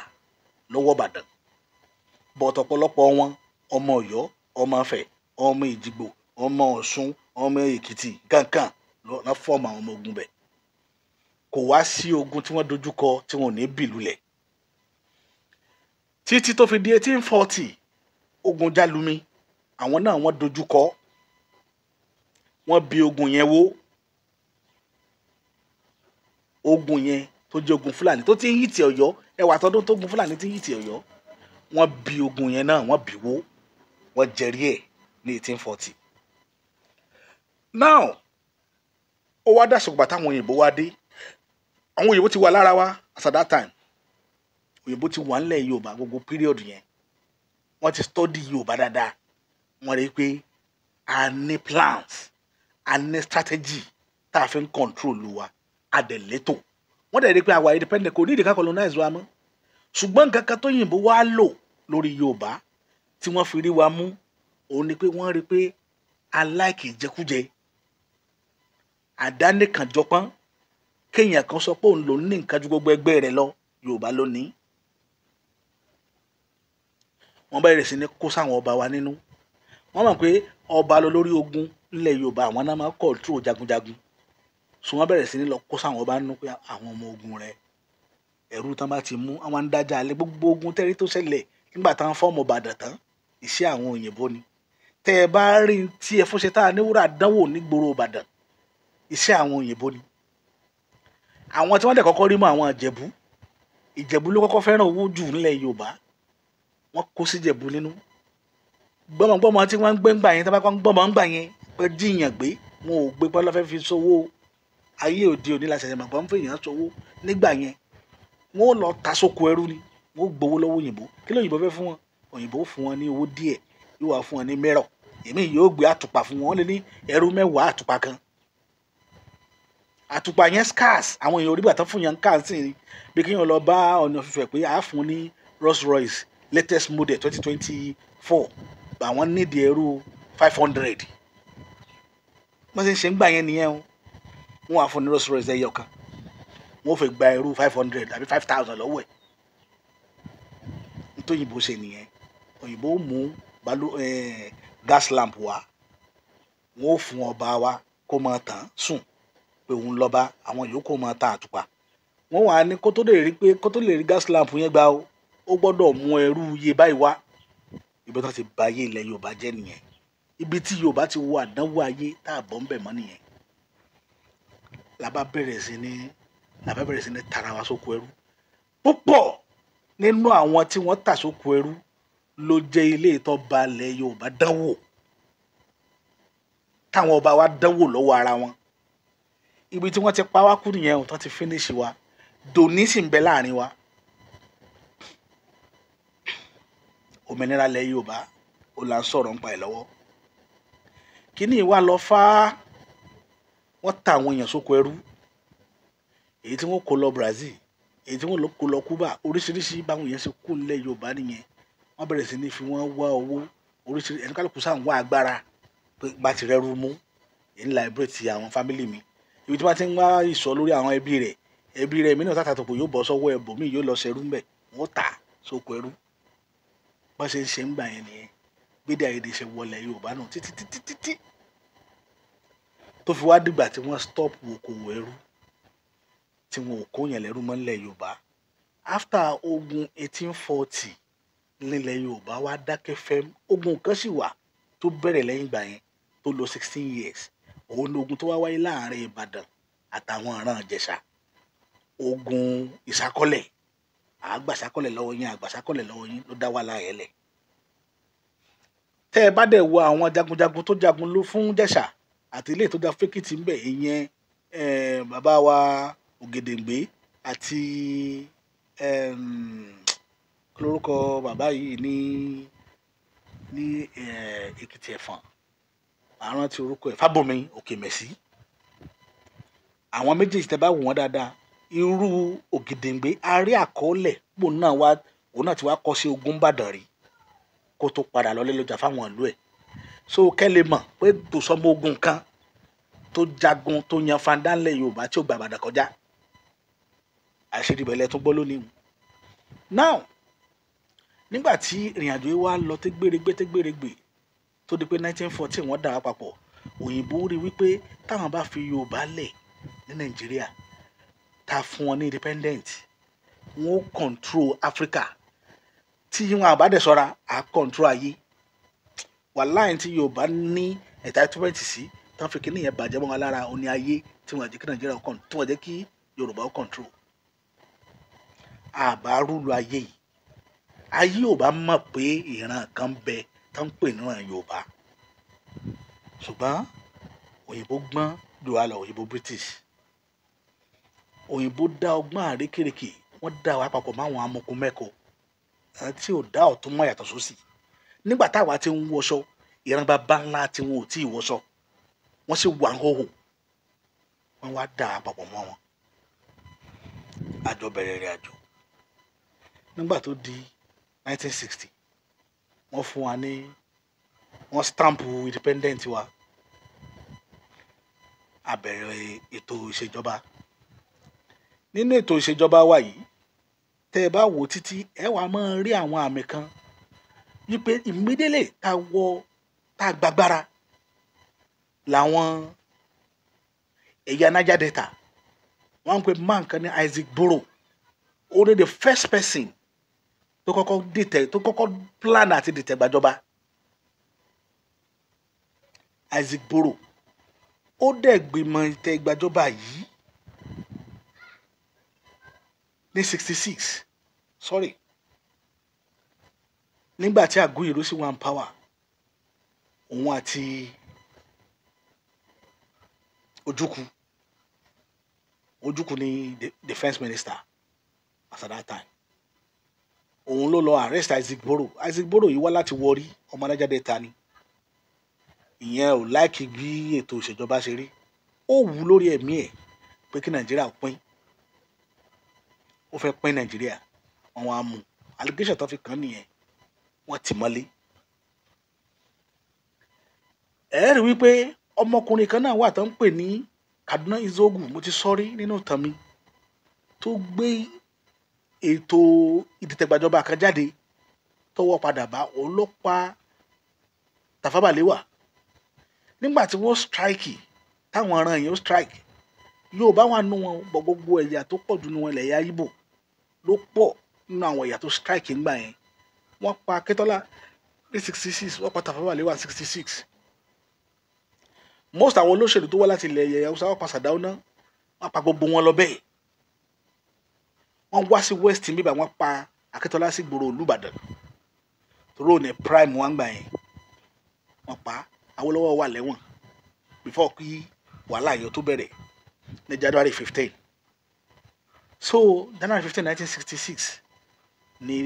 lọ́wọ́ Ìbàdàn. But ọ̀pọ̀lọpọ̀ wọn, ọmọ Ọ̀yọ́, ọmọ Ifẹ̀, ọmọ Èjìgbò, ọmọ Ọ̀ṣun, ọmọ Èkìtì kankan lọ form àwọn ọmọ ogun bẹ̀. Kò wá sí ogun tí wọ́n dojú kọ tí wọn ò ní bì lulẹ̀ títí tó fi di 1840. Ogun Jálumi, àwọn náà wọ́n dojú kọ, wọ́n bi ogun yẹn wó. Ogun yẹn tó jẹ́ ogun Fúlàní tó ti ń hit Ọ̀yọ́, ẹwà tọdún tó ogun Fúlàní ti ń hit Ọ̀yọ́, wọ́n bi ogun yẹn náà, wọ́n bì wó, wọ́n jẹrí ẹ̀ ní 1840. Now ó wá dàsìkò gbà táwọn òyìnbó wá dé. Àwọn òyìnbó ti wà lára wa as at that time. Òyìnbó ti wà nílẹ̀ Yorùbá gbogbo period yẹn. Wọ́n ti study Yorùbá dáadáa, wọ́n rí i pé a ní plans, a ní strategy tá a fi ń control wa, a dẹ̀ létò. Wọ́n dẹ̀ rí i pé àwa independent, kò ní ìdí ká colonize wa mọ́. Ṣùgbọ́n nǹkan kan tó yìnbó wá lò lórí Yorùbá tí wọ́n fi rí wa mú, òun ni pé wọ́n rí i pé a like ìjẹkújẹ, àdánìkànjọpọ́n, kéèyàn kan sọ pé òun lòún ní nǹkan ju gbogbo ẹgbẹ́ rẹ̀ lọ. Yorùbá ló ní. Wọ́n bẹ̀rẹ̀ sí ní kó sáwọn ọba wa nínú. Wọ́n mọ̀ pé ọba lọ lórí ogun nílẹ̀ Yorùbá, àwọn náà máa control jagunjagun. So wọ́n bẹ̀rẹ̀ sí ní lọ kó sáwọn ọba nínú pé àwọn ọmọ ogun rẹ̀, ẹ̀rú tán bá ti mú, àwọn ń dájà alẹ́. Gbogbo ogun tẹ́rí tó ṣẹlẹ̀ nígbà táwọn form Ìbàdàn tán, iṣẹ́ àwọn òyìnbó ni. Tẹ́ ẹ bá rí tí ẹ fún ṣe tá a níwúrà dánwò nígboro Ìbàdàn, iṣẹ́ àwọn òyìnbó ni. Àwọn tí wọ́n dẹ̀ kọ́kọ́ rí mọ́, àwọn Ìjẹ̀bú. Ìjẹ̀bú ló kọ́kọ́ fẹ́ràn owó jù nílẹ̀ Yorùbá. Wọ́n kó sí Ìjẹ̀bú nínú. Gbọ́mọgbọ́mọ tí wọ́n ń gbé ńgbà yẹn, tí wọ́n bá ń gbọ́mọ ńgbà yẹn pé jíyàn gbé, wọn ò gbé pé lọ́fẹ́ fi sówó. Ayé òde òní la ṣẹ̀ṣẹ̀ mọ̀ pé wọ́n fi èèyàn sówó. Nígbà yẹn, wọ́n ó lọ ta sóko ẹrú ni, wọ́n ó gbowó lọ́wọ́ òyìnbó. Kí ló òyìnbó fẹ́ fún wọn? Òyìnbó fún wọn ní owó díẹ̀, yóò wá fún wọn ní mẹ́rọ̀, èmi yóò gbé àtùpà fún wọn. Wọ́n lè ní ẹrú 10 àtùpà kan. Àtùpà yẹn scarce, àwọn èèyàn orígbà tán fún yẹn ń kà sí ni bí kí yẹn lọ bá Ọ̀nà fífẹ̀ pé a fún ní Rolls Royce latest model 2024, àwọn nídìí ẹrú 500. Wọ́n ṣe ń ṣe ń gbà yẹn nìyẹn o. Wọ́n wá fún ní Rolls Royce ẹyọ kan, wọ́n fẹ́ gba ẹrú 500 àbí 5,000 lọ́wọ́ ẹ̀. Nítorí òyìnbó ṣe nìyẹn. Òyìnbó mú balu gas lamp wá, wọ́n ó fún ọba wa kó máa tàn sùn pé òun lọ́ba, àwọn yòókù máa ta àtùpà. Wọ́n wà ní kó tó lè rí pé kó tó lè rí gas lamp yẹn gbà o, ó gbọ́dọ̀ mú ẹrú iye báyìí wá. Ibi tó ti ba ayé ilẹ̀ Yorùbá jẹ́ nìyẹn. Ibi tí Yorùbá ti wọ àdánwò ayé tá a bọ̀ ń bẹ̀ mọ́ nìyẹn. La bá bẹ̀rẹ̀ sí ní tara wa sóko ẹrú. Púpọ̀ nínú àwọn tí wọ́n tà sóko ẹrú ló jẹ́ ilé ìtọ́ba ilẹ̀ Yorùbá dánwò, táwọn ọba wa dánwò lọ́wọ́ ara wọn. Ibi tí wọ́n ti pa wá kú nìyẹn o, tán ti finish wa, dòní sì ń bẹ láàrin wa. Òmìnira ilẹ̀ Yorùbá ó là ń sọ̀rọ̀ nípa ẹ̀ lọ́wọ́. Kíní ìwà lọ fá, wọ́n ta àwọn èèyàn sóko ẹrú, èyí tí wọ́n kó lọ Brazil, èyí tí wọ́n kó lọ Cuba, oríṣiríṣi. Báwọn èèyàn ṣe kú nílẹ̀ Yorùbá nìyẹn. Wọ́n bẹ̀rẹ̀ sí ní fi wọ́n wá owó oríṣiríṣi. Ẹni kálukú sáà ń wá agbára pé bá ti rẹ́rú mú ń liberate àwọn family mi. Ibi tí wọ́n ti ń wá ìsọ lórí àwọn ẹbí rẹ̀, ẹbí rẹ̀ mí náà tàtàtòpò yóò bọ́ sọ́wọ́ ẹbòmíì, yóò lọ ṣerú ńbẹ̀, wọ́n tà sóko ẹrú. Bá ṣe ń ṣe ń gbà yẹn nìyẹn. Gbédè àìyedè ṣe wọlé Yorùbá náà títí títí títí tó fi wá dìgbà tí wọ́n stop okòwò ẹrú, tí wọn ò kó yẹn lẹ́rú mọ́ nílẹ̀ Yorùbá. After ogun 1840, nílẹ̀ Yorùbá wá dákẹ́ fẹ́m. Ogun kan sì wà tó bẹ̀rẹ̀ lẹ́yìn ìgbà yẹn tó lò 16 years. Òun ni ogun tó wá wáyé láàrin Ìbàdàn àtàwọn ìran Ìjẹ̀ṣà, ogun ìsákọ́lẹ̀, àgbàsákọ́lẹ̀ lọ́wọ́ yín, àgbàsákọ́lẹ̀ lọ́wọ́ yín, ló dá wàhálà yẹn lẹ̀. Tẹ́ ẹ bá dẹ̀ wo àwọn jagunjagun tó jagun ló fún Jẹ̀ṣà àti ilé tó ja fẹ́kìtì ń bẹ̀, ìyẹn bàbá wa Ògèdèngbé àti kí lorúkọ bàbá yìí ní ní Èkìtì Ẹ̀fọ̀n, àrùn ti orúkọ ẹ̀, Fábùnmi Òkèmẹ̀sí. Àwọn méjèèjì, tẹ́ bá wò wọ́n dáadáa, irú Ògèdèngbé, a rí àkọọ́lẹ̀ pò náà wá, òun náà ti wá kọ́ sí ogun Ìbàdàn rí kó tó padà lọlé lọ́jà fáwọn ìlú ẹ̀. So kẹ́ lè mọ̀ pé kò sọmọ ogun kan tó jagun tó yan fanda ńlẹ̀ Yorùbá tí ó gba Ìbàdàn kọjá. Àṣírí ìbẹ̀lẹ̀ tún gbọ́ lónìí. Now, nígbà tí ìrìn àjò yìí wá lọ tẹ́gbèrègbè tẹ́gbèrègbè tó di pé 1914 wọ́n dà wá papọ̀, òyìnbó rí wípé táwọn bá fi Yorùbá lẹ̀ ní Nàìjíríà, tá a fún wọn ní independent, wọn ó control Africa. Tí wọn àbá dẹ̀ sọ́ra, à control ayé. Wàláhì, tí Yorùbá ní entitlement sí tán fi kíní yẹn bàjẹ́ mọ́ wọn lára, òní ayé tí wọ́n jẹ́ kí Nàìjíríà, tí wọ́n jẹ́ kí Yorùbá ó control. Àbá rúlu ayé yìí, ayé ò bá mọ̀ pé ìran kan bẹ tó ń pè níran Yorùbá. Ṣùgbọ́n òyìnbó gbọ́n jù wá lọ. Òyìnbó British, òyìnbó dá ọgbọ́n àrékèrèkè, wọ́n dá wa papọ̀ mọ́ àwọn amọ̀kùn mẹ́kọ̀ọ́ tí ò dá ọ̀tún mọ́ yàtọ̀ sósì. Nígbà táwa ti ń wọṣọ, ìran bàbá ńlá tí wọn ò tí ì wọṣọ, wọ́n sì wà ń hóhò. Wọ́n wá dá wa papọ̀ mọ́ wọn, àjọ bẹ̀rẹ̀ ìrìn àjò. Nígbà tó di 1960, wọ́n fún wa ní, wọ́n stamp independent wa, a bẹ̀rẹ̀ ètò ìṣèjọba. Nínú ètò ìṣèjọba wa yìí, tẹ́ ẹ bá wò títí, ẹ wàá máa rí àwọn àmì kan wípé immediately tá a wọ, tá a gbàgbára, làwọn ẹ̀yà Niger Delta, wọ́n ń pè man kan ní Isaac Boro. Ó ní the first person tó kọ́kọ́ dìtẹ̀, tó kọ́kọ́ plan àti dìtẹ̀ gbàjọba. Isaac Boro, ó dẹ̀ gbìmọ̀ ìtẹ̀ gbàjọba yìí ní 66, sorry, nígbà tí Aguiyi Ironsi wà ní power, òun àti Ojukwu. Ojukwu ní defence minister as at that time. Òun ló lọ arrest Isaac Boro. Isaac Boro yìí wá láti Warri, ọmọ Niger Delta ni. Ìyẹn ò like bí ètò ìṣèjọba ṣe rí. Ó wù ú lórí ẹ̀mí ẹ̀ pé kí Nàìjíríà pín. Ó fẹ́ pín Nàìjíríà. Wọ́n wá mú, allegation tó fi kàn án nìyẹn, wọ́n tì mọ́lé. Ẹ rí wípé ọmọkùnrin kan náà wà tó ń pè ní Kaduna Nzeogwu, mo ti sọ rí nínú ìtàn mi, tó gbé ètò ìdìtẹ̀gbàjọba kan jáde, tọwọ́ padà bá, òun ló pa Tafawa Balewa nígbà tí wọ́n strike. Táwọn ọ̀ràn yẹn ó strike, Yorùbá wà nù wọn bọ̀, gbogbo ẹ̀yà tó pọ̀ jù nù wọn, ilẹ̀ Ìgbò ló pọ̀ nínú àwọn ẹ̀yà tó strike ńgbà yẹn. Wọ́n pa Akíntọ́lá ní 66, wọ́n pa Tafawa Balewa 66. Most àwọn olóṣèlú tó wá láti ilẹ̀ ẹ̀yà Haúsá, wọ́n pa Sardauna, wọ́n pa gbogbo wọn lọ bẹ́ẹ̀. Wọ́n wá sí west níbà, wọ́n pa Akíntọ́lá sí gbòòrò Olúbàdàn torí òní prime wọn gbà yẹn, wọ́n pa. Awólọ́wọ̀ wà lẹ́wọ̀n before kí wàhálà yẹn tó bẹ̀rẹ̀ ní January 15. So January 15, 1966 ní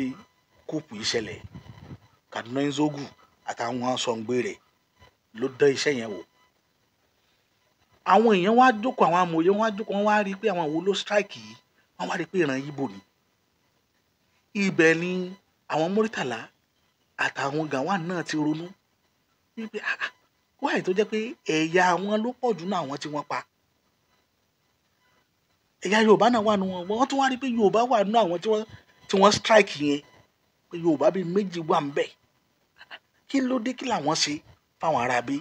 coup yìí ṣẹlẹ̀. Kaduna Nzeogwu àtàwọn sọ̀ǹgbẹ rẹ̀ ló dán iṣẹ́ yẹn wò. Àwọn èèyàn wá jókòó, àwọn amòye wá jókòó, wọ́n wá rí i pé àwọn wo ló strike yìí. Wọ́n wá rí i pé ìran Ìgbò ni. Ibẹ̀ ni àwọn Murtala àtàwọn Gawon náà ti ronú wípé, ah ah, wáyé tó jẹ́ pé ẹ̀yà àwọn ló pọ̀ jù náà, àwọn tí wọ́n pa, ẹ̀yà Yorùbá náà wà nù wọn. Wọ́n tún wá rí i pé Yorùbá wà nù àwọn tí wọ́n strike yẹn, pé Yorùbá bíi méjì wà ń bẹ̀. Kí ló dé? Kí làwọn ṣe fáwọn ará bí?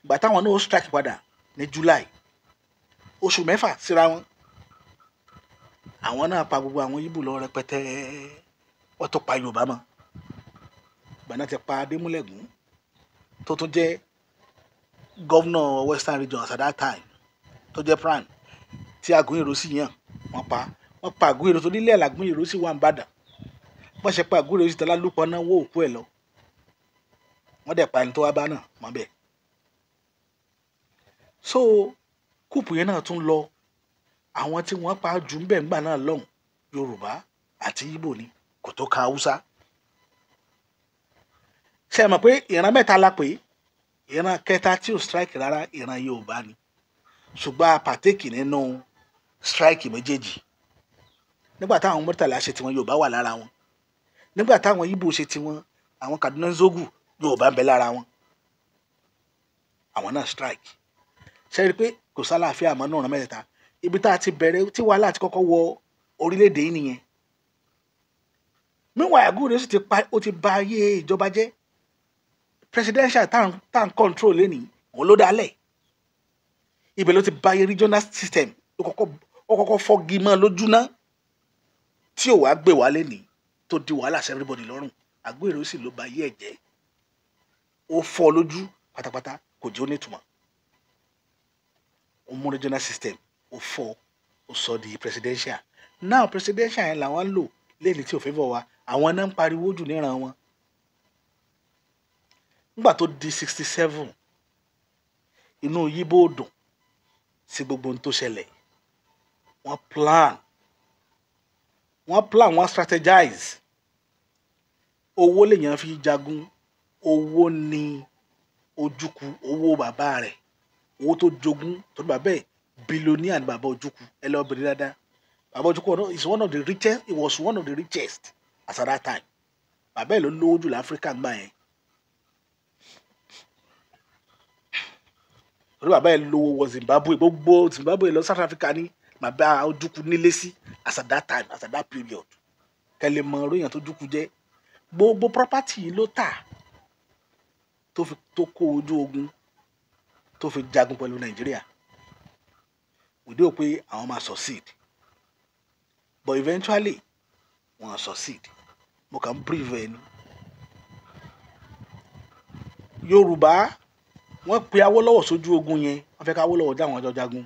Ìgbà táwọn náà ó strike padà ní July, oṣù 6 síra wọn, àwọn náà pa gbogbo àwọn Ìgbò lọ rẹpẹtẹ, wọ́n tó pa Yorùbá mọ́. Ìgbà náà ti pa Adémúlẹ̀gún, tó tún jẹ́ governor Western Region at that time, tó jẹ́ prime tí Aguiyi Ironsi yàn. Wọ́n pa, wọ́n pa Aguiyi Ironsi nílẹ̀. Aguiyi Ironsi wà ń bàdàn. Wọ́n ṣe pa Aguiyi Ironsi tọ́lá lúpọ̀ náà, wó òkú ẹ̀ lọ. Wọ́n dẹ̀ pa ẹni tó wá bá náà mọ́ bẹ́ẹ̀. So coup yẹn náà tún lọ. Àwọn tí wọ́n pa jù ń bẹ̀ ńgbà náà lọ́hùn, Yorùbá àti Ìgbò ni, kò tó ka Haúsá. Ṣe é mọ̀ pé ìran mẹ́ta la pè é? Ìran kẹta tí ò strike rárá, ìran Yorùbá ni, ṣùgbọ́n a partake nínú strike méjèèjì. Nígbà táwọn Murtala ṣe tiwọn, Yorùbá wà lára wọn. Nígbà táwọn Ìgbò ṣe tiwọn, àwọn Kaduna Zogu, Yorùbá ń bẹ lára wọn, àwọn náà strike. Ṣe rí i pé kò sálàáfíà mọ́ náà? Mẹ́tẹ̀ẹ̀ta, ibi tá a ti bẹ̀rẹ̀ tí wàhálà ti kọ́kọ́ wọ orílẹ̀-èdè yìí nìyẹn. Meanwhile, Aguiyi sì ti pa, ó ti ba ayé ìjọba jẹ́. Presidential tá à ń control lẹ́nìí, òun ló dálẹ̀. Ibẹ̀ ló ti ba ayé regional system. Ó kọ́kọ́ fọ́gi mọ́ lójú ná, tí ò wá gbé wá lẹ́nìí, tó di wàhálà sí everybody lọ́rùn. Aguiyi sì ló ba ayé ẹ̀ jẹ́. Ó fọ́ lójú pátápátá, kò jẹ́ ó nítumọ̀. Ó mú regional system, ó fọ́, ó sọ di presidential. Now presidential yẹn làwọn ń lò lẹ́ni tí ò favour wa. Àwọn náà ń pariwo jù níran wọn. Nígbà tó di 67, inú Yíbò dùn sí gbogbo ohun tó ṣẹlẹ̀. Wọ́n plan, wọ́n strategize. Owó lèèyàn fi jagun. Owó ní Ojukwu, owó bàbá rẹ̀, owó tó jogún tó ní bàbá ẹ̀, billionaire ní bàbá Ojukwu. Ẹ lọ bèrè dáadáa. Bàbá Ojukwu is one of the richest, he was one of the richest as at that time. Bàbá ẹ̀ ló lówó jù láfíríkà gbà yẹn, torí bàbá ẹ̀ lówó wọ Zimbabwe, gbogbo Zimbabwe lọ South Africa ní bàbá Ojukwu nílé sí as at that time, as at that period. Kẹlẹ̀ mọ oríyàn tó Ojukwu jẹ́. Gbogbo property yìí ló tà tó fi tó kó ojú ogun tó fi jagun pẹ̀lú Nàìjíríà, òde ò pé àwọn máa succeed, but eventually wọ́n succeed. Mo kàn ń brief ẹni Yorùbá. Wọ́n pe Awólọ́wọ̀ sójú ogun yẹn, wọ́n fẹ́ ká Awólọ́wọ̀ dá àwọn ọjọ́ jagun,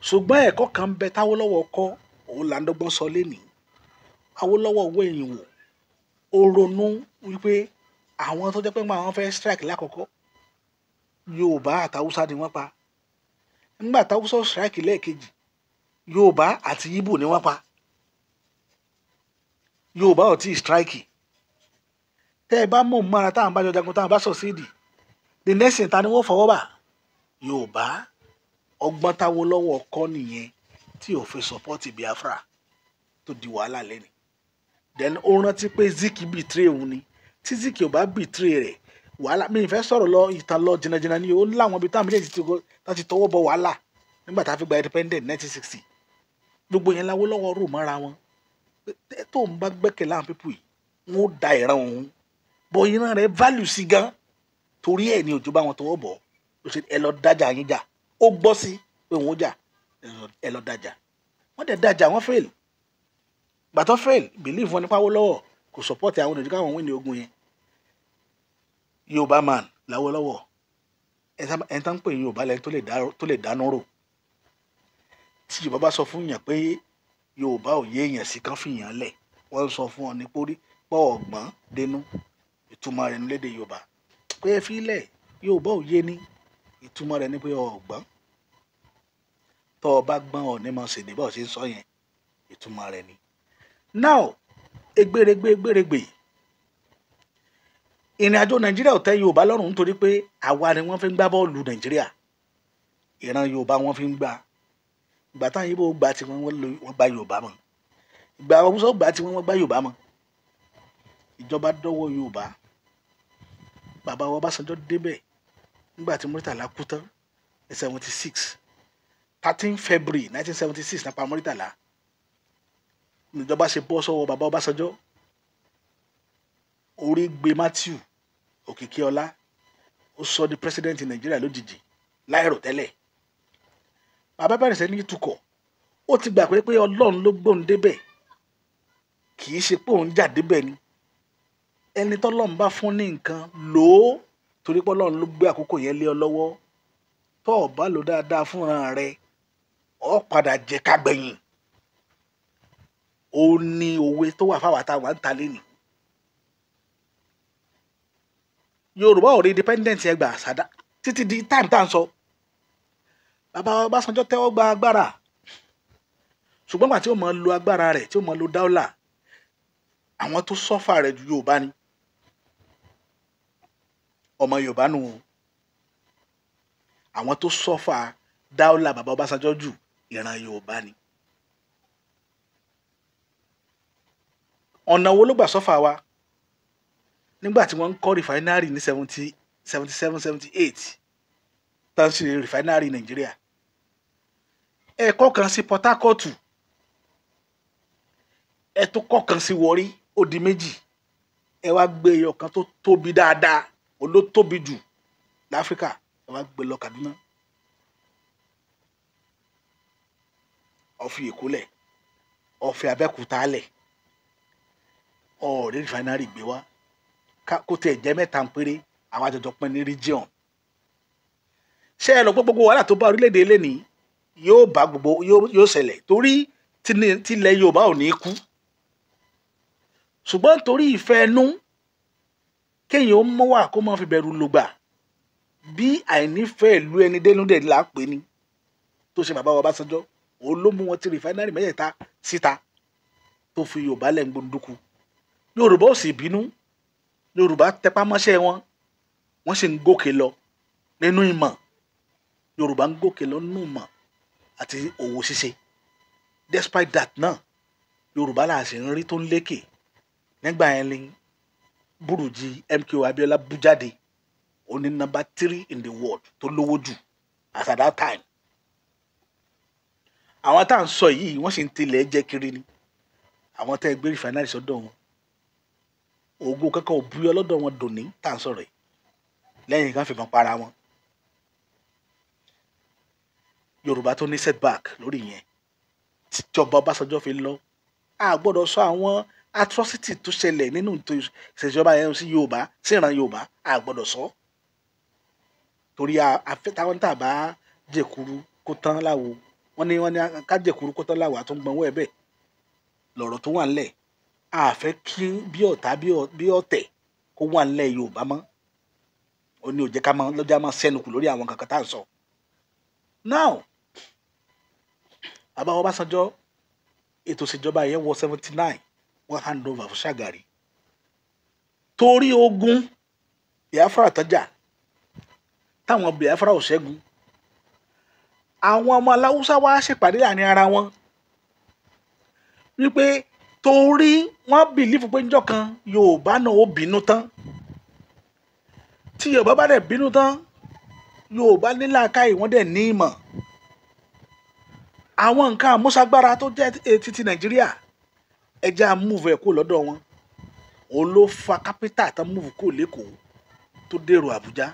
ṣùgbọ́n ẹ̀kọ́ kan ń bẹ táwólọ́wọ̀ kọ́, òun là ń dọ́gbọ́n sọ lénìí. Awólọ́wọ̀ wọ ẹ̀yìn wò, ó ronú wípé àwọn tó jẹ́ pé àwọn fẹ́ strike lákọ̀ọ́kọ́, Yorùbá àtàwùsá ni wọ́n pa. Nígbà táwùsá strike lẹ́ẹ̀kejì, Yorùbá àti Ìgbò ni wọ́n pa. Yorùbá ò tí ì strike. Tẹ́ ẹ bá mọ̀ mọ́ra, táwọn bá jọ jagun, táwọn bá succeed, the next thing, ta ni wọ́n fọwọ́ bà? Yorùbá. Ọgbọ́n táwólọ́wọ̀ kọ́ nìyẹn tí ò fi support Biafra, tó di wàhálà lẹ́nu. Then ó rántí pé Zik betray òun ni. Tí Zik ò bá betray rẹ̀, wàhálà mi ìfẹ́ sọ̀rọ̀ lọ ìtàn lọ jìnnàjìnnà ni. Ó láwọn ibi táwọn méjèèjì ti tọwọ́ bọ wàhálà nígbà tá a fi gba independent 1960. Gbogbo yẹn l'Awólọ́wọ̀ rò mọ́ra wọn tó ń bá gbẹ́kẹ̀lé àwọn people yìí, wọ́n ó da ìran òun bọ̀. Ìran rẹ̀ value sí gan, torí ẹ̀ ní òjò bá wọn tọwọ́ bọ̀. Ó ṣe ẹ lọ dájà yín jà. Ó gbọ́ sí pé òun ó jà, ẹ lọ dájà. Wọ́n dẹ̀ dájà, wọ́n fail. Gbàtọ́ fail, believe wọn nípa Awólọ́wọ̀ kò support àwọn òjò káwọn win ní ogun yẹn. Yorùbá man l'Awólọ́wọ̀. Ẹni tá ń pè ní Yorùbá lẹni tó lè dáná rò. Tí Yorùbá bá sọ fún yàn pé Yorùbá ò yé èèyàn sí, kán fìyàn lẹ̀, wọ́n sọ fún ọ ní pórí pọ̀ ọ̀gbọ́n dénú. Ìtumọ̀ rẹ̀ ní lédè Yorùbá pé ẹ fi lẹ̀, Yorùbá ò yé ní. Ìtumọ̀ rẹ̀ ní pé ọ̀gbọ́n. Tọ́ ọ bá gbọ́n, ọ̀ ní mọ̀ ṣèdè bá ọ̀ ṣe ń sọ yẹn. Ìtumọ̀ rẹ̀ ni. Now, egbèrègbè egbèrègbè, ìrìn àjò Nàìjíríà ò tẹ́ Yorùbá lọ́rùn, nítorí pé àwa ni wọ́n fi ń gbá bọ́ọ̀lù Nàìjíríà. Ìran Yorùbá wọ́n fi ń gbá. Ìgbà táwọn Ìgbò gbà tí wọ́n gba Yorùbá mọ́, ìgbà Haúsá gbà tí wọ́n gbá Yorùbá mọ́, ìjọba dọ́wọ́ Yorùbá. Bàbá wa Ọbásanjọ́ débẹ̀ nígbà tí Murtala kú tán ní 76. 13 February 1976 nípa Murtala níjọba ṣe bọ́ sọ́wọ́ bàbá Ọbásanjọ́. Orí gbé Matthew Òkìkíọlá, ó sọ di president Nàìjíríà lójijì láìrò tẹ́lẹ̀. Bàbá bẹ̀rẹ̀ sẹ́ni tukọ̀. Ó ti gbà pé Ọlọ́run ló gbóhùn débẹ̀, kì í ṣe pé òun jà débẹ̀ ni. Ẹni tọ́lọ́run bá fún ní nǹkan lò ó, torí pé Ọlọ́run ló gbé àkókò yẹn lé ọ lọ́wọ́. Tó o bá lò dáadáa fúnra rẹ, ọ padà jẹ kágbẹ̀yìn. Ó ní òwe tó wà fáwọn àtàwọn ń ta lẹ́nìí. Yorùbá ò rí independent yẹn gbà sádà títí di time tá à ń sọ. Bàbá Ọbásanjọ́ tẹ́wọ́ gba agbára, ṣùgbọ́n gbà tí ó máa lo agbára rẹ̀, tí ó máa lo dáúlà, àwọn tó sọ́fà rẹ̀ ju Yorùbá ni, ọmọ Yorùbá nù o. Àwọn tó sọ́fà dáúlà bàbá Ọbásanjọ́ jù ìran Yorùbá ni. Ọ̀nà wo ló gbà sọ́fà wa? Nígbà tí wọ́n ń kọ́ rìfáínárì ní 77 78, tá ń ṣe rìfáínárì Nàìjíríà, ẹ̀kọ́ kan sí Port Harcourt, ẹ tó kọ́ kan sí Warri, ó di méjì. Ẹ wá gbé ẹyọ kan tó tóbi dáadáa, ó ló tóbi jù láfíríkà, ẹ wá gbé lọ Kaduna. Ó fi Èkó lẹ̀, ó fi Abẹ́òkúta lẹ̀, ọ̀rẹ́ rìfáínárì gbé wá kó tiẹ̀ jẹ́ mẹ́ta ń péré, àwọn àjọjọ pín ní region. Ṣé ẹ lọ pé gbogbo wàhálà tó bá orílẹ̀-èdè eléyìí yóò bá gbogbo yóò ṣẹlẹ̀ torí tilẹ̀ Yorùbá ò ní kú, ṣùgbọ́n torí ìfẹ́ ẹnu kéèyàn ó mọ́ wà kó máa fi bẹ̀rù lògbà bí àìnífẹ̀ẹ́ ìlú ẹni dénúdẹ̀ là ń pè ní tó ṣe bàbá wa Ọbásanjọ́, òun ló mú wọn ti rìfáínárì mẹ́tẹ̀ẹ̀ta síta tó fi Yorùbá lẹ̀ ń gbóndúkú. Yorùbá ò sì bínú, Yorùbá tẹpá mọ́ṣẹ́ wọn, wọ́n sì ń gòkè lọ nínú ìmọ̀. Yorùbá ń gòkè lọ nínú ìmọ̀ àti òwò ṣíṣe. Despite that náà, Yorùbá là sì ń rí tó ń lékè. Nígbà yẹn ni Burújí MKO Abiola bú jáde, ó ní number 3 in the world tó lówó jù as at that time. Àwọn tá à ń sọ yìí wọ́n sì ń tilẹ̀ jẹ́ kiri ni. Àwọn tẹ́ ẹ gbé rìfáínárì sọ́dọ̀ wọn, ògo kankan ò búyọ lọ́dọ̀ wọn dòní tá à ń sọ̀rọ̀ yìí, lẹ́yìn kan fìbọn para wọn. Yorùbá tó ní setback lórí yẹn tíjọba Ọbásanjọ́ fi lọ, a gbọ́dọ̀ sọ àwọn atrocity tó ṣẹlẹ̀ nínú ìṣèjọba yẹn sí Yorùbá, sí ìran Yorùbá, a gbọ́dọ̀ sọ, torí táwọn tá a bá jẹ̀kuru kó tán láwo, wọ́n ní ká jẹ̀kuru kó tán láwo, àtúngbọ̀nwọ́ ẹ̀ bẹ́ẹ̀ lọ̀rọ̀ tó wà ńlẹ̀. A fẹ́ kí bí ọ̀tá bí ọ̀tẹ̀ kó wà ńlẹ̀ Yorùbá mọ́. Ó ní ó jẹ́ ká máa lọ́jà máa sẹ́nu kù lórí àwọn kankan tá à ń sọ. Now, bàbá Ọbásanjọ́, ètò ìṣèjọba yẹn wọ 79, wọ́n hand over fún Ṣàgàrí torí ogun Biafra tọ́jà táwọn Biafra ò ṣẹ́gun. Àwọn ọmọ aláwùsá wá ṣèpàdé láàrin ara wọn wípé torí wọ́n bìlífù pé níjọ́ kan Yorùbá náà ó bínú tán, tí Yorùbá bá dẹ̀ bínú tán, Yorùbá ní làákàyè, wọ́n dẹ̀ ní ìmọ̀. Àwọn nǹkan àmúṣagbára tó jẹ́ títí Nàìjíríà, ẹja múùfù ẹ̀ kó lọ́dọ̀ wọn. Òun ló fa kápítà tán múùfù kó lẹ́kọ̀ọ́ tó dèrò Àbújá.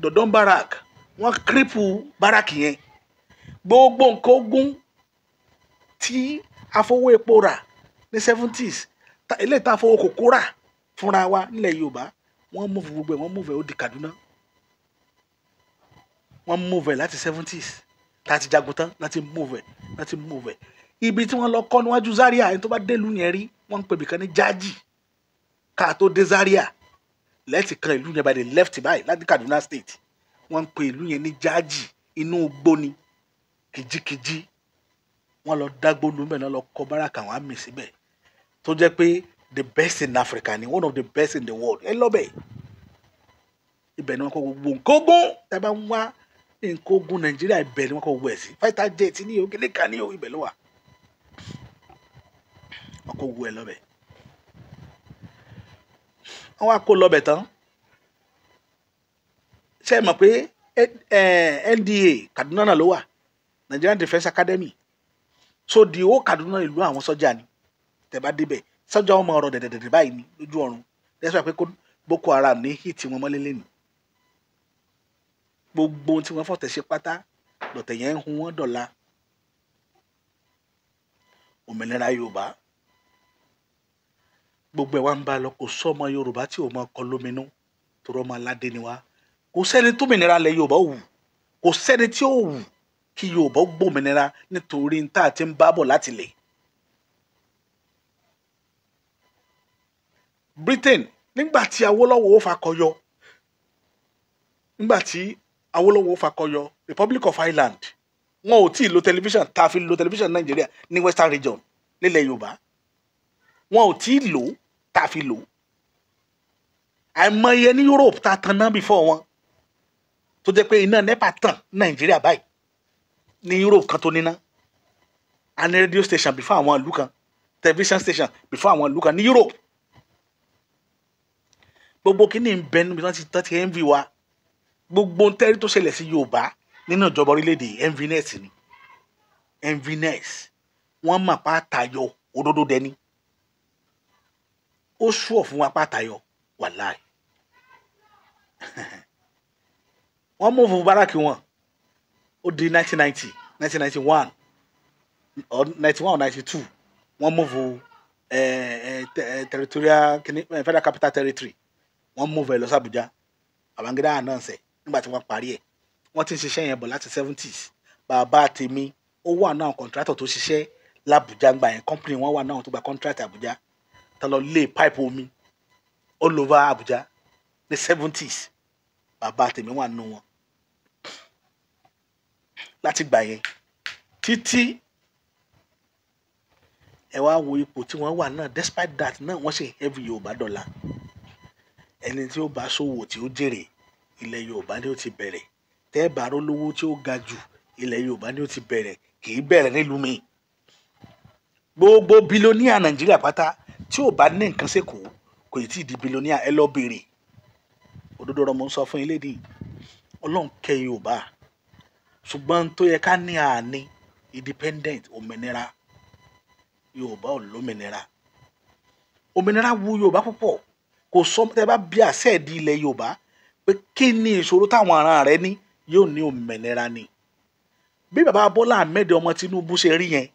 Dọ̀dọ̀n barak, wọ́n kírípù barak yẹn. Gbogbo nǹkan ogun tí afọwọ́ epo rà ní 70s, eléyìí tá afọwọ́ kòkó rà fúnra wa nílẹ̀ Yorùbá, wọ́n múùfù gbogbo ẹ̀, wọ́n múùfù ẹ̀ ó di Kaduna. Wọ́n múùfù ẹ̀ láti 70s láti jagun tán, láti múùfù ẹ̀, láti múùfù ẹ̀. Ibi tí wọ́n lọ kọ́ níwájú Zaria, ẹni tó bá délùú yẹn rí, wọ́n ń pè bìkan ní Jaji. Ká tó dé Zaria lẹ́ẹ̀tì kan ìlú yẹn by the left báyìí láti Kaduna State, wọ́n ń pè ìlú yẹn ní Jaji. Inú igbó ni, kìjikìji. Wọ́n lọ dágbó lómẹ̀ náà, lọ kọ́ báràkà àwọn àmì síbẹ̀ tó jẹ́ pé the best in Africa ni, one of the best in the world. Ẹ lọ́bẹ̀ ibẹ̀ ni wọ́n kọ́ gbogbo nǹkan ogun. Tẹ́ bá ń wá nǹkan ogun Nàìjíríà, ibẹ̀ ni wọ́n kọ́ gbogbo ẹ̀ sí. Fighter jet ní o, kíní kan ní o, ibẹ̀ ló wà. Wọ́n kó gbogbo ẹ̀ lọ́bẹ̀. Wọ́n wá kó lọ́bẹ̀ tán. Ṣé ẹ mọ̀ pé NDA Kaduna náà ló wà, Nigerian Defence Academy. So the whole Kaduna ìlú àwọn sọ́jà ni. Tẹ́ bá débẹ̀, sọ́jà wọn máa rọ dẹ̀dẹ̀dẹ̀dẹ̀ báyìí ní lójú ọ̀run. That's why pé Boko Haram ní hit wọn mọ́lé lẹ́nu. Gbogbo ohun tí wọ́n fọ̀tẹ̀ ṣe pátá lọ̀tẹ̀ yẹn ń hun wọ́n dọ̀la. Òmìnira Yorùbá gbogbo ẹ̀ wá ń bá lọ. Kò sọ́mọ Yorùbá tí ò máa kọ lóminú, torí ọmọ aládé ni wá. Kò sẹ́ni tó mìnira lẹ̀ Yorùbá wù, kò sẹ́ni tí ó wù kí Yorùbá gbòmìnira nítorí tá a ti ń bá bọ̀ láti lẹ̀. Britain Nígbà tí Awólọ́wọ̀ ó fakọyọ, nígbà tí Awólọ́wọ̀ ó fakọyọ, Republic of Ireland, wọn ò tí ì lo tẹlifíṣàn tá a fi lo tẹlifíṣàn Nàìjíríà ní Western Region nílẹ̀ Yorùbá, wọn ò tí ì lò tá a fi lò. Àìmọye ní Europe tá a tan náà before wọn, tó jẹ́ pé iná NEPA tàn Nàìjíríà báyìí ní Europe kan tó níná. A ní radio station before àwọn ìlú kan, television station before àwọn ìlú kan ní Europe. Gbogbo kínní ń bẹ níbi tí wọ́n ti envy wa. Gbogbo tẹ́rí tó ṣẹlẹ̀ sí Yorùbá nínú ìjọba orílẹ̀-èdè, enviness ni, enviness. Wọ́n mọ̀ pa tayọ òdodo dẹni, ó ṣùọ̀ fún wa pa tayọ wàláì. Wọ́n mú fún báràkì wọn, ó di 1990, 1991 or 91 or 92, wọ́n mú fún territorial Federal Capital Territory, wọ́n mú fún ẹ lọ sí Abuja. Babangida announce ẹ̀ nígbà tí wọ́n parí ẹ̀. Wọ́n ti ń ṣiṣẹ́ yẹn bọ̀ láti 70s. Bàbá tèmi ó wà náà contractor tó ṣiṣẹ́ l'Abuja gbà yẹn, company wọn wà náà tó gba contract Abuja, tó lọ lé pipe omi all over Abuja ní 70s. Bàbá tèmi wà nù wọn láti gbà yẹn títí. Ẹ wá wo ipò tí wọ́n wà náà. Despite that náà, wọ́n ṣe heavy Yorùbá dọ́là. Ẹni tí ó bá ṣòwò tí ó jèrè, ilẹ̀ Yorùbá ni ó ti bẹ̀rẹ̀. Tẹ́ ẹ bá rólówó tí ó ga jù, ilẹ̀ Yorùbá ni ó ti bẹ̀rẹ̀, kì í bẹ̀rẹ̀ nílùú mi. Gbogbo billionaire Nàìjíríà pátá tí ò bá ní nǹkan sẹ́kọ̀ọ́ kò tí ì di billionaire. Ẹ lọ béèrè. Òdodo ọ̀rọ̀ mo ń sọ fún yín lédi. Ọlọ́run kẹ́ Yorùbá, ṣùgbọ́n tó yẹ ká ní àní independent, òmìnira. Yorùbá ò lómìnira. Òmìnira wu Yorùbá púpọ̀. Kò sọ tẹ́ bá bí àṣẹ ìdí ilẹ̀ Yorùbá pé kí ni ìṣòro táwọn ará rẹ ní, yóò ní òmìnira ni. Bí bàbá Bọ́lá Ahmed ọmọ Tinubu ṣe rí yẹn,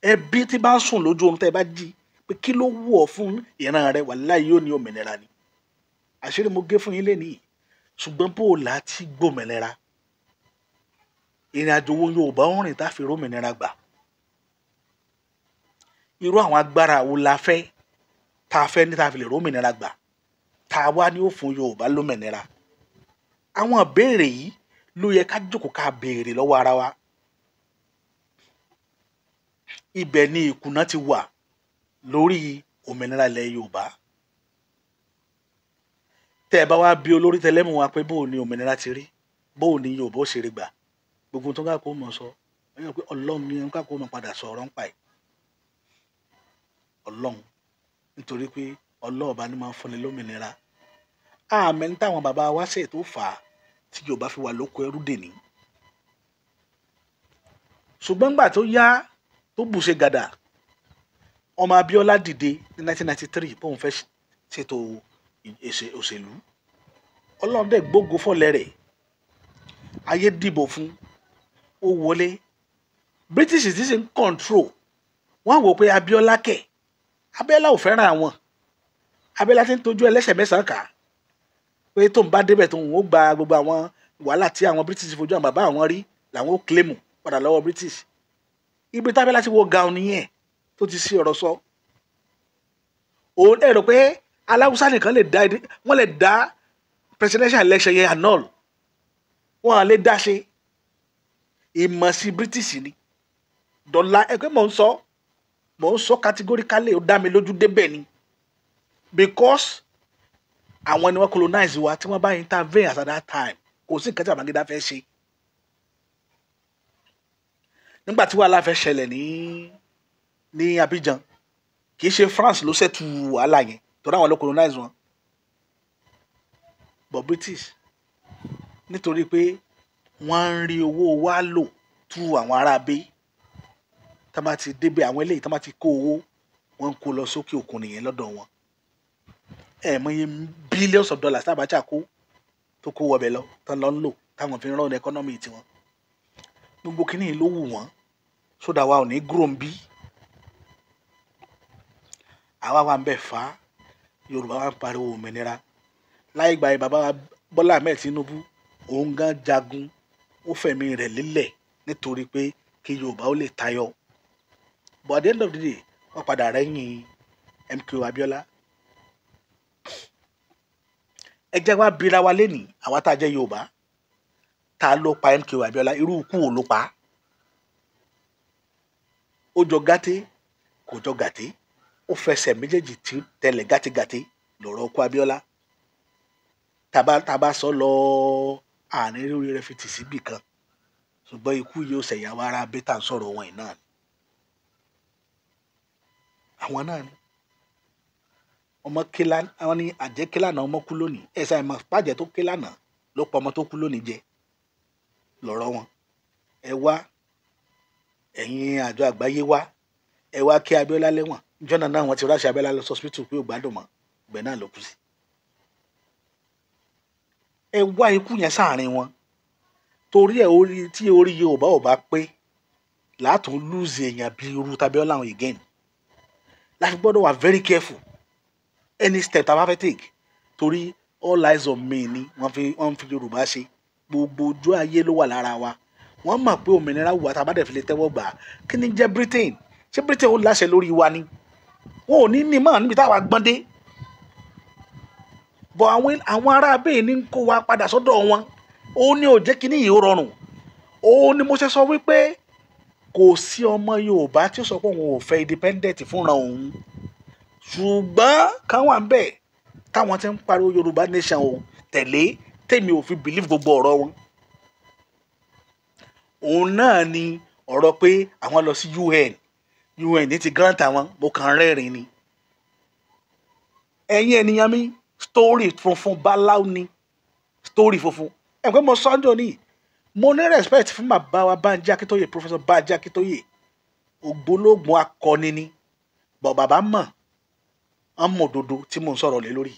ẹbí tí bá ń sùn lójú oorun, tẹ́ bá jí pé kí ló wù ọ́ fún ìran rẹ, wàláhì yóò ní òmìnira ni. Àṣírí mo gé fún yín lénìí. Ṣùgbọ́n bó o là á ti gbòmìnira, ìrìn àjò wo Yorùbá ń rìn tá a fi rómìnira gbà? Irú àwọn agbára wo la fẹ́, tá a fẹ́ ní tá a fi lè rómìnira gbà? Tá a wá ní ó fún Yorùbá lómìnira? Àwọn ìbéèrè yìí ló yẹ ká jókòó ká béèrè lọ́wọ́ ara wa. Ibẹ̀ ni ìkùnà ti wà lórí òmìnira ilẹ̀ Yorùbá. Tẹ́ ẹ bá wá bí olórí tẹlẹ́mù wa pé bóò ni òmìnira ti rí, bóò ni Yorùbá ó ṣe rí gbà, gbogbo tó ń ká kó mọ̀ sọ, wọ́n yàn pé Ọlọ́run ni ń ká kó mọ̀ padà sọ̀rọ̀ ń pa ẹ̀. Ọlọ́run, nítorí pé Ọlọ́run bá ní máa ń fúnni lómìnira. Àmì ní táwọn bàbá wa ṣe tó fà á tí Yorùbá fi wà lóko ẹrú dèní. Ṣùgbọ́n nígbà tó yá tó bùṣe gàdà, ọmọ Abíọ́lá dìde ní 1993 bóun fẹ́ ṣètò òṣèlú. Ọlọ́run dẹ̀ gbógo fọ́lẹ̀ rẹ̀, ayé dìbò fún, ó wọlé. British ti ṣe ń control, wọ́n wò pé Abíọ́lá kẹ̀, Abíọ́lá ò fẹ́ràn àwọn. Abíọ́lá ti ń tọ́jú ẹlẹ́sẹ̀ mẹ́sàn-án kà pé tóun bá débẹ̀ tóun ó gba gbogbo àwọn wàhálà tí àwọn British fojú àwọn bàbá àwọn rí làwọn ó claim padà lọ́wọ́ British. Ibi tábíọ́lá ti wọ gaun nìyẹn tó ti sí ọ̀rọ̀ sọ. Òun ẹ rò pé aláwùsá nìkan lè dá, wọ́n lè dá presidential election yẹn annul, wọ́n lè dá ṣe. Ìmọ̀ sí British ni dọ́là. Ẹ pé mò ń sọ categorically, ó dá mi lójú débẹ̀ ni, because àwọn ni wọ́n colonize wa. Tí wọ́n bá intervene at that time, kò sí nǹkan tí Babangida fẹ́ ṣe. Nígbà tí wàhálà fẹ́ ṣẹlẹ̀ ní Abidjan, kì í ṣe France ló ṣètù wàhálà yẹn torí àwọn ló colonize wọn, but British, nítorí pé wọ́n ń rí owó wa lò tú àwọn ará abé. Tá bá ti débẹ̀, àwọn eléyìí tá bá ti kó owó, wọ́n ń kó lọ sókè òkun nìyẹn lọ́dọ̀ wọn. Ẹ mọye billions of dollars tá Abacha kó, tó kó wọbẹ̀ lọ, tán lọ ń lò táwọn fi ń run economy tiwọn. Gbogbo kínní ló wù wọ́n sódà wa ò ní gúrò ń bí. Àwa wà ń bẹ̀ fà á. Yorùbá wa ń pariwo òmìnira láì gba. Bàbá wa Bọ́lá Ahmed Tinubu, òun gan jagun, ó fẹ̀mí rẹ̀ lélẹ̀ nítorí pé kí Yorùbá ó lè tayọ. But at the end of the day, wọ́n padà rẹ́yìn MKO Abiola. Ẹ jẹ́ wá bira wa lénìí, àwa tá a jẹ́ Yorùbá, ta ló pa MKO Abiola? Irú ikú wo ló pa á? Ó jọ gàté, kò jọ gàté, ó fẹsẹ̀ méjèèjì tí tẹlẹ̀ gàtégàté lọ̀rọ̀ ọkọ Abiola. Tàbá sọ lọ, àárín rírí rẹ fi tì síbì kan, ṣùgbọ́n ikú yóò ṣẹ̀yà wa ara bẹ́tà ń sọ̀rọ̀ wọn yìí náà ni. Àwọn náà ni ọmọ kílá, àwọn ní àjẹ́ kílá náà, ọmọ kú lónìí. Ẹ ṣáà mọ̀ pàjẹ́ tó kílá náà ló pa ọmọ tó kú lónìí jẹ lọ́rọ̀ wọn. Ẹ wá, ẹ̀yin àjọ àgbáyé wá, ẹ wá kí Abiola lẹ́wọ̀n. Jọ́nà náà wọ́n ti ráṣẹ Abiola lọ sọ́sìpítù pé ò gbádùn mọ́, ibẹ̀ náà ló kú sí. Ẹ wá ikú yẹn sáàrin wọn, torí ẹ orí tí orí Yorùbá ò bá pé látún lùzì èèyàn bíi irú tAbíọ́lá àwọn again. Láti gbọ́dọ̀ wà very careful any step tá a bá fẹ́ take, torí all eyes on me ni wọ́n fi Yorùbá ṣe. Gbogbo ojú ayé ló wà lára wa. Wọ́n mọ̀ pé òmìnira wù wá, tá a bá dẹ̀ fi lè tẹ́wọ́ gbà á. Kí ni jẹ́ Britain? Ṣé Britain ó láṣẹ lórí wa ni? Wọn ò ní ní mọ̀ níbi táwa gbọ́n dé bọ̀. Àwọn ará abẹ́yẹ ní ń kó wa padà sọ́dọ̀ wọn. Ó ní ò jẹ́ kíní yìí ó rọrùn. Ó ní mo ṣe sọ wípé kò sí ọmọ Yorùbá tí ó sọ pé òun ò fẹ́ independent fúnra òun, ṣùgbọ́n kan wà ń bẹ̀ táwọn ti ń pariwo Yorùbá nation o tẹ̀lé, tèmi ò fi believe gbogbo ọ̀rọ̀ wọn. Òun náà ni ọ̀rọ̀ pé àwọn lọ sí UN, UN ti grant àwọn. Mo kàn rẹ́rìn ni. Ẹ̀yin ènìyàn mi, story funfun báláú ni story funfun. Ẹ̀ pé mo sọ́njọ́ ní mo ní respect fún bàbá wa Bánjí Akíntóyè, Professor Bánjí Akíntóyè, ògbólógbòó akọni ni. Bọ̀ bàbá mọ̀, wọ́n mọ̀ òdodo tí mò ń sọ̀rọ̀ lé lórí.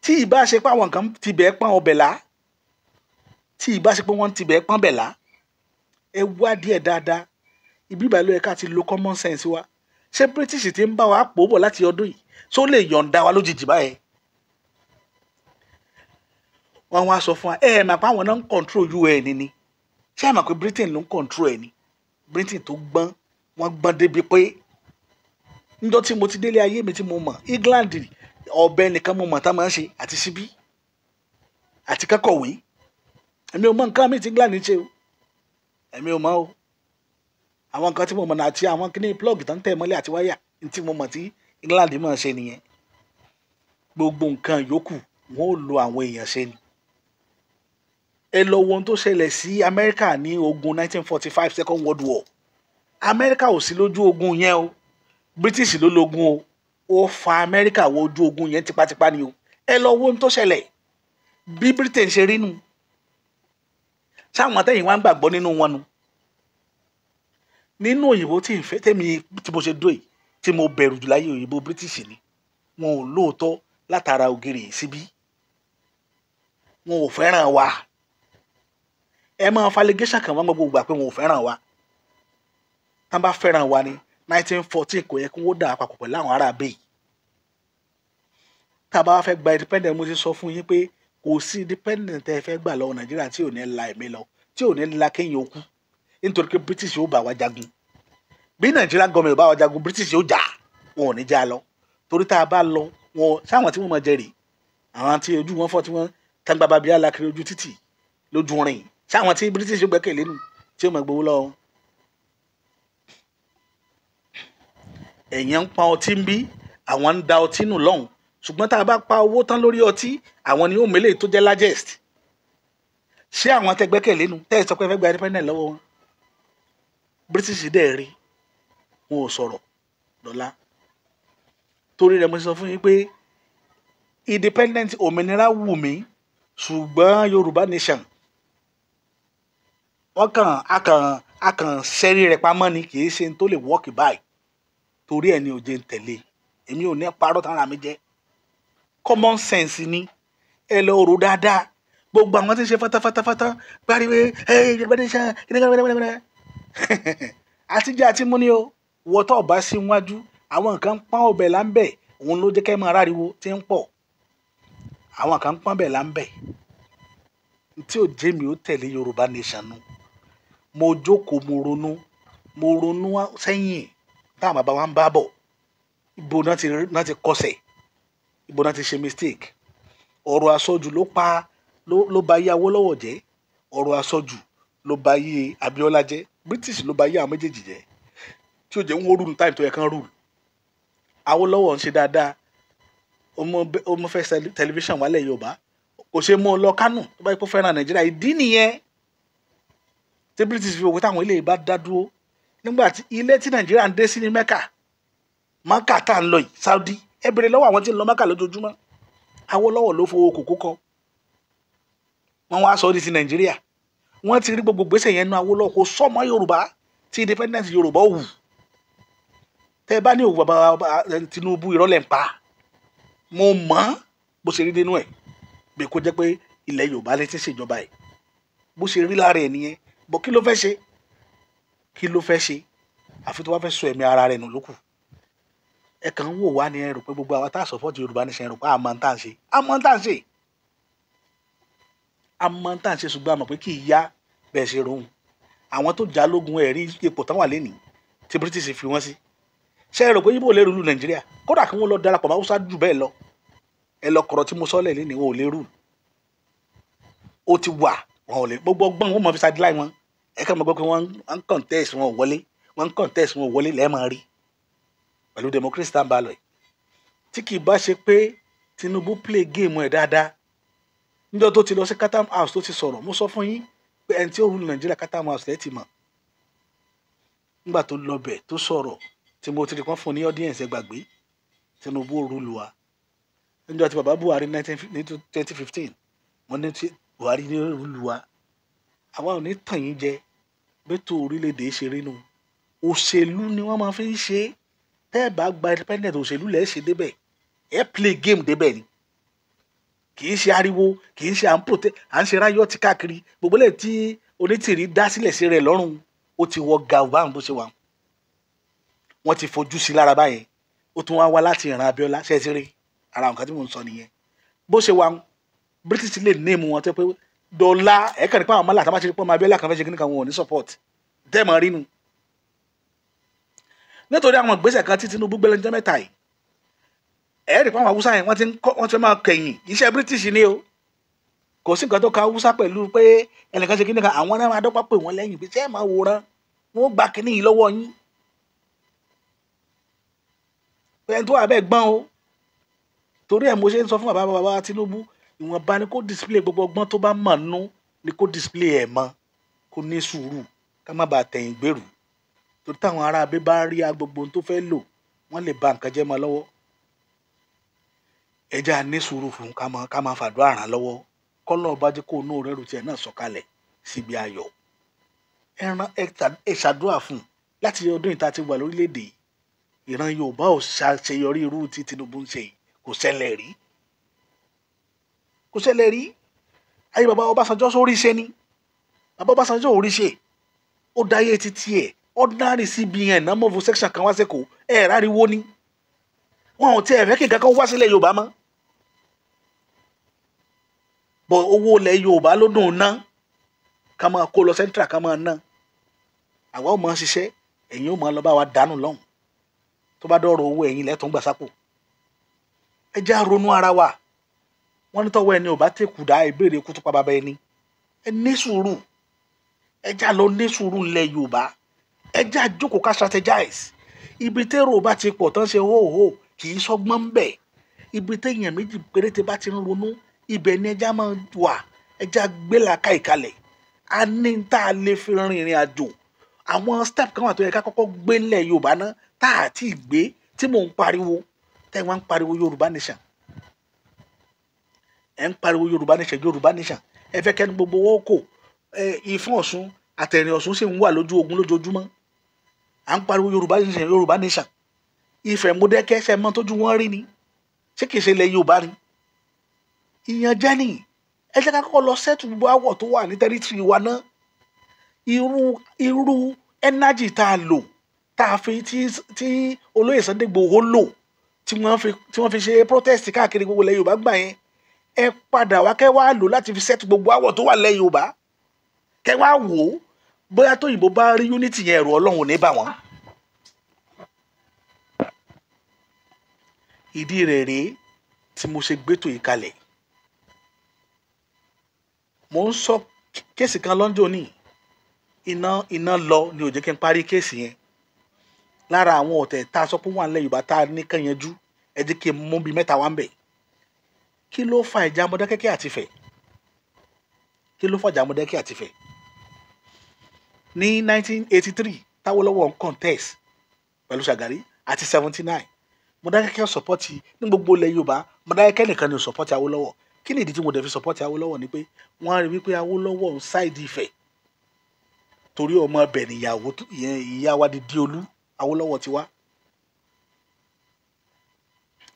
Tí ìbá ṣe pé àwọn kan ti bẹ̀ẹ́ pọ́n ọbẹ̀ lá, tí ìbá ṣe pé wọ́n ti bẹ̀ẹ́ pọ́n bẹ̀ lá, ẹ wádìí ẹ̀ dáadáa. Ibi ìbàlẹ̀ yẹ ká ti lo common sense wa. Ṣé British ti ń bá wa pò bọ̀ láti ọdún yìí ṣó lè yọ̀ǹda wa lójijì báyẹn? Wọ́n wá sọ fún wa, ẹ ẹ̀ mà pé àwọn náà ń control UN ni. Ṣé ẹ mọ̀ pé Britain ló ń control ẹ̀ ni? Britain tó gbọ́n, wọ́n gbọ́n débi pé níjọ́ tí mo ti délé ayé mi tí mo mọ̀ England, ọ̀bẹ nìkan mo mọ̀ tá máa ń ṣe àti síbí àti kẹ́kọ̀wé. Èmi ò mọ̀ nǹkan mi tí England ń ṣe o, èmi ò mọ̀ o. Àwọn nǹkan tí mo mọ̀ náà àti àwọn kíní plug tó ń tẹ̀ mọ́lẹ̀ àti wáyà tí mo mọ̀ tí England máa ṣe nìyẹn. Gbogbo nǹkan yòókù, wọn ò lo àwọn èèyàn ṣe ni. Ẹ lọ wo ohun tó ṣẹlẹ̀ sí Amẹ́ríkà ní ogun 1945, Second World War. Amẹ́ríkà ò sí lójú ogun yẹn o, British ló lógun o. Ó fa Amẹ́ríkà wọ ojú ogun yẹn tipátipá ni o. Ẹ lọ wo ohun tó ṣẹlẹ̀, bí Britain ṣe rí nu. Sáwọn àtẹ̀yìn wa ń gbàgbọ́ nínú wọn nu, nínú òyìnbó tí ìfẹ́ tèmi tí mo ṣe dó yìí tí mo bẹ̀rù jù láyé, òyìnbó British ni. Wọn ò lóòótọ́ látara ògiri síbí, wọn ò fẹ́ràn wa. Ẹ máa fa allegation kan wọn gbogbo gbà pé wọn ò fẹ́ràn wa. Tán bá fẹ́ràn wa ní 1914, kò yẹ kí wọ́n dà papọ̀ pẹ̀lú àwọn ará bẹ́ẹ̀. Tá a bá fẹ́ gba independent, mo ti sọ fún yín pé kò sí independent tẹ́ ẹ fẹ́ gbà lọ́wọ́ Nàìjíríà tí ò ní la ẹ̀mí lọ, tí ò ní la kéèyàn okú, nítorí pé British yóò bá wa jagun. Bí Nàìjíríà gọọmẹ̀ ò bá wa jagun, British yóò jà. Wọn ò ní já lọ, torí tá a bá lọ, wọn sáwọn tí wọ́n máa jẹ rèé, àwọn tí ojú wọn fọ́, tí wọ́n tán bàbá bíi alákiri ojú títì lójú rìn, sáwọn tí British yóò gbẹ́kẹ̀lé nù tí ó máa gbowó lọ́wọ́. Ẹ̀yàn ń pa ọtí ń bí, àwọn ń da ọtí nù lọ́hùn, ṣùgbọ́n tá a bá pa owó tán lórí ọtí, àwọn ni ó mélé tó jẹ́ largest. Ṣé àwọn tẹ́ gbẹ́kẹ̀lé nu tẹ́ ẹ sọ pé ẹ fẹ́ gba independent lọ́wọ́ wọn? British dẹ̀ rí, wọn ò sọ̀rọ̀ dọ́là. Torí rẹ̀ mo sọ fún yín pé independent, òmìnira wù mí, ṣùgbọ́n Yorùbá nation, wọ́n kàn a kàn ṣẹ́rí rẹ̀ pamọ́ ni, kì í ṣe tó lè work báyìí. Torí ẹ̀ ni ò jẹ́ ń tẹ̀lé. Èmi ò ní parọ́ tán ara mi jẹ́. Common sense ni, ẹ lọ rò dáadáa. Gbogbo àwọn tí ń ṣe fátáfátáfátá pariwo ẹ Yorùbá nation kíníkan àtijọ́ àti mú ni o. Wọ́tọ̀ bá sí wájú, àwọn nǹkan pọ́n ọbẹ̀ là ń bẹ̀, òun ló jẹ́ kẹ́ máa ráriwo tí ń pọ̀. Àwọn kan pọ́n bẹ̀ là ń bẹ̀ tí ò jẹ́ mi ó tẹ̀lé Yorùbá nation nu. Mo jókòó, mo ronú, mo ronú sẹ́yìn táwọn bàbá wa ń bá bọ̀, ibo náà ti kọsẹ̀, ibo náà ti ṣe mistake. Ọ̀rọ̀ àsọjù ló pa ló ba ayé Awólọ́wọ̀ jẹ́, ọ̀rọ̀ àsọjù ló ba ayé Abíọ́lá jẹ́, British ló ba ayé àwọn méjèèjì jẹ́, tí ó jẹ́ ń wó rule time tó yẹ kán rule. Awólọ́wọ̀ ń ṣe dáadáa, ó mọ fẹ́ tẹlifíṣàn wálẹ̀ Yorùbá, kò ṣe mú ọ lọ Kánò tó bá yẹ kó fẹ́ràn Nàìjíríà. Ìdí nìyẹn tí British fi wò pé táwọn ilé bá dá dúró nígbà tí ilé tí Nàìjíríà ń dé sí ní Mẹ́kà, Mẹ́kà tá à ń lọ yìí, Saudi, ẹ bèrè lọ́wọ́ àwọn tí ń lọ Mẹ́kà lójoojúmọ́. Awólọ́wọ̀ ló fowó kòkó kọ, wọ́n wá sọ ọ́ di ti Nàìjíríà. Wọ́n ti rí gbogbo gbèsè yẹn nu Awólọ́wọ̀, kò sọ́mọ Yorùbá tí independence Yorùbá ò wù. Tẹ́ ẹ bá ní òwú bàbá Tinubu, irọ́ lẹ̀ ń pa. Mo mọ̀ bó ṣe rí nínú ẹ̀, bí kò jẹ́ pé ilẹ̀ Yorùbá lè ti ṣèjọba ẹ̀, bó ṣe rí lára ẹ̀ nìyẹn. Bọ̀ kí ló fẹ́ ṣe? Kí ló fẹ́ ṣe? Àfi tó bá fẹ́ sọ ẹ̀mí ara rẹ̀ nù lókù. Ẹ kàn ń wò wá ní, ẹ rò pé gbogbo àwa tá a support Yorùbá nation, ẹ rò pé àmọ́ ń tà ń ṣe, àmọ́ ń tà ń ṣe, àmọ́ ń tà ń ṣe, ṣùgbọ́n àmọ̀ pé kì í yá bẹ́ẹ̀ ṣe rohun. Àwọn tó já lógun, ẹ̀rí ipò tán wà lénìí tí British fi wọ́n sí. Ṣé ẹ rò pé Ìgbò lè rule Nàìjíríà? Kódà kí wọ́n lọ darapọ̀ mọ́ Haúsá jù bẹ́ẹ̀ lọ, ẹ lọ kọ̀rọ̀ tí mo sọ́lẹ̀ lénìí, wọn ò lè rule. Ó ti wà, wọn ò lè. Gbogbo ọgbọ́n wọn mọ̀ fi sideline wọn. Ẹ kàn mọ̀ gbọ́ pé wọ́n ń contest, wọn ò wọlé, wọ́n ń contest, wọn ò wọlé. Lẹ́ẹ̀mọ̀ rí pẹ̀lú democracy tá à ń bá lọ yìí. Tí kì í bá ṣe pé Tinubu play game ẹ̀ dáadáa níjọ́ tó ti lọ sí Chatham House tó ti sọ̀rọ̀, mo sọ fún yín pé ẹni tí ó rule Nàìjíríà, Chatham House lẹ́ẹ̀ ti mọ̀. Nígbà tó lọ bẹ̀ tó sọ̀rọ̀, tí mo ti rí pọ́n fún ní audience, ẹ gbàgbé, Tinubu ó rule wa. Níjọ́ tí bàbá Buhari ní 2015, wọ́n ní tí Buhari ní rule wa. Àwa ò ní tàn yín jẹ, bẹ́tò orílẹ̀-èdè ṣe rí nu. Òṣèlú ni wọ́n máa fi ń ṣe é. Tẹ́ ẹ bá gba independent, òṣèlú lẹ́ẹ̀ ṣe débẹ̀, ẹ play game débẹ̀ ni. Kì í ṣe ariwo, kì í ṣe à ń protest, à ń ṣe riot káàkiri. Gbogbo lẹ́yìn tí Onítìrí dá sílẹ̀ sí rẹ̀ lọ́rùn, ó ti wọ gàù bó ṣe wà. Wọ́n ti fojú sí lára báyẹn. Ó tún wá wá láti ìran Abíọ́lá. Ṣe é ti rí ara nǹkan tí mò ń sọ nìyẹn? Bó ṣe wà, British lè name wọn tó pé dọ́là ẹ̀ka nípa àwọn mọ́là tá a bá ṣe pé ọmọ Abíọ́lá kan fẹ́ ṣe kíní kan, wọn ò ní support dẹ́mọ̀ rínu, nítorí àwọn ìgbésẹ̀ kan tí Tinubu gbé lẹ́jọ́ mẹ́ta yìí. Ẹ̀ rí pé àwọn Haúsá yẹn, wọ́n ti ń kọ́, wọ́n ti fẹ́ máa kẹ̀yìn iṣẹ́ British ni o. Kò sí nǹkan tó ka Haúsá pẹ̀lú pé ẹnìkan ṣe kíní kan. Àwọn náà máa dọ́gba pè wọ́n lẹ́yìn pé ṣé ẹ máa wòran, wọ́n gba kíní yìí lọ́wọ́ yín, pé ẹni tó wà bẹ́ẹ̀ gbọ́n o. Torí ẹ̀ mo ṣe ń sọ fún bàbá bàbá Tinubu, ìwọ̀nba ni kó display gbogbo ọgbọ́n tó bá mọ̀ nú, ni kó display ẹ̀ mọ́, kó ní sùúrù, ká má bàa tẹ̀yìn gbèrú, torí táwọn ará abẹ́ bá rí agbogbo ohun tó fẹ́ lò, wọ́n lè ba nǹkan jẹ́ mọ́ lọ́wọ́. Ẹ jẹ́ á ní sùúrù fún, ká máa fàdúrà ràn lọ́wọ́, kọ́lọ́ ọba jẹ́ kó inú rẹ̀ rù tiẹ̀ náà sọ̀kalẹ̀ síbi ayọ̀. Ẹ ràn ẹ ṣàdúrà fún un. Láti ọdún yìí tá a ti wà lórílẹ̀‐èdè yìí, ìran Yorùbá ò ṣàṣeyọrí irú tí Tinubu ń ṣe yìí. Kò ṣẹlẹ̀ rí, kò ṣẹlẹ̀ rí. Ayé bàbá Ọbásanjọ́ sórí ṣe ni. Bàbá Ọbásanjọ́ ò rí ṣe, ó dáyé títí ẹ̀. Ordinary CBN náà move section kan wá sẹ́kọ̀ọ́, ẹ̀ ráriwó ni. Wọn ò tiẹ̀ fẹ́ kí nǹkan kan wá sílẹ̀ Yorùbá mọ́ bọ̀. Owó ilẹ̀ Yorùbá ló dùn ná, ká máa kó lọ central, ká máa ná. Àwa ò máa ṣiṣẹ́, ẹ̀yin ò máa lọ bá wa dànù lọ́hùn. Tó bá dọ̀rọ̀ owó, ẹ̀yin lẹ́tọ̀ọ́ ń gbà sápò. Ẹ já ronú ara wa. Wọ́n ní tọ́wọ́ ẹni ò bá tẹ̀kù dá, ìbéèrè ikú tó pa bàbá ẹni. Ẹ ní sùúrù, ẹ já lọ ní sùúrù ńlẹ̀ Yorùbá. Ẹ já jókòó ká strategize. Ibi tẹ́rò bá ti pọ̀ tán ṣe hóhó, kì í sọ́gbọ́n ń bẹ̀. Ibi téèyàn méjì péréte bá ti ń ronú, ibẹ̀ ni ẹja máa wà. Ẹja gbé làákà ìkalẹ̀. A ní tá a lè fi rin ìrìn àjò. Àwọn step kan wà tó yẹ ká kọ́kọ́ gbé ńlẹ̀ Yorùbá náà tá a ti gbé, tí mò ń pariwo, tẹ́ wọ́n ń pariwo Yorùbá nation. Ẹ̀ ń pariwo Yorùbá nation, Yorùbá nation. Ẹ fẹ́ kẹ́ni gbogbo wọn kò ẹ ìfún Ọ̀ṣun àtẹ̀rìn Ọ̀ṣun sì ń wà lójú ogun lójoojúmọ́. À ń pariwo Yorùbá nation, Yorùbá nation. Ifẹ̀, Mọdákẹ́kẹ́, ṣe mọ́ tójú wọn rí ni? Ṣé kìí ṣe ilẹ̀ Yorùbá ni? Ìyànjẹ ni. Ẹ jẹ́ ká kọ́kọ́ lọ settle gbogbo àwọ̀ tó wà ní territory wa náà. Irú energy tá a lò, tá a fi tí olóyè Sunday Igboho lò, tí wọ́n fi ṣe protest káàkiri gbogbo ilẹ̀ Yorùbá gbà yẹn, ẹ padà wá, kẹ́ wá lò láti fi settle gbogbo àwọ̀ tó wà lẹ̀ Yorùbá. Kẹ́ wá wò ó bóyá tóyìnbó bá rí unity yẹn, ẹ̀rù Ọlọ́run ò ní bà wọ́n. Ìdí rẹ̀ rèé tí mo ṣe gbétò yìí kalẹ̀. Mò ń sọ case kan lọ́njọ́ ní iná lọ ni ò jẹ́ kí n parí case yẹn. Lára àwọn ọ̀tẹ̀ tá a sọ pé wà nílẹ̀ Yorùbá tá a ní kàn yanjú, ẹ jẹ́ kí n mú bíi mẹ́ta wá ń bẹ̀. Kí ló fa ìjà Mọdákẹ́kẹ́ àti Ifẹ̀? Kí ló fa ìjà Mọdákẹ́kẹ́ àti Ifẹ̀? Ní 1983 táwọlọ́wọ́ ń contest pẹ̀lú Ṣàgàrí àti 79, Mọdákẹ́kẹ́ support ní gbogbo ilẹ̀ Yorùbá. Mọdákẹ́kẹ́ nìkan ni ò support Awólọ́wọ̀. Kí ni ìdí tí mo dẹ̀ fi support Awólọ́wọ̀? Ni pé wọ́n á rí wípé Awólọ́wọ̀ ń side Ifẹ̀ torí ọmọ ọbẹ̀ níyàwó ìyá wa di Díolú Awólọ́wọ̀ ti wá,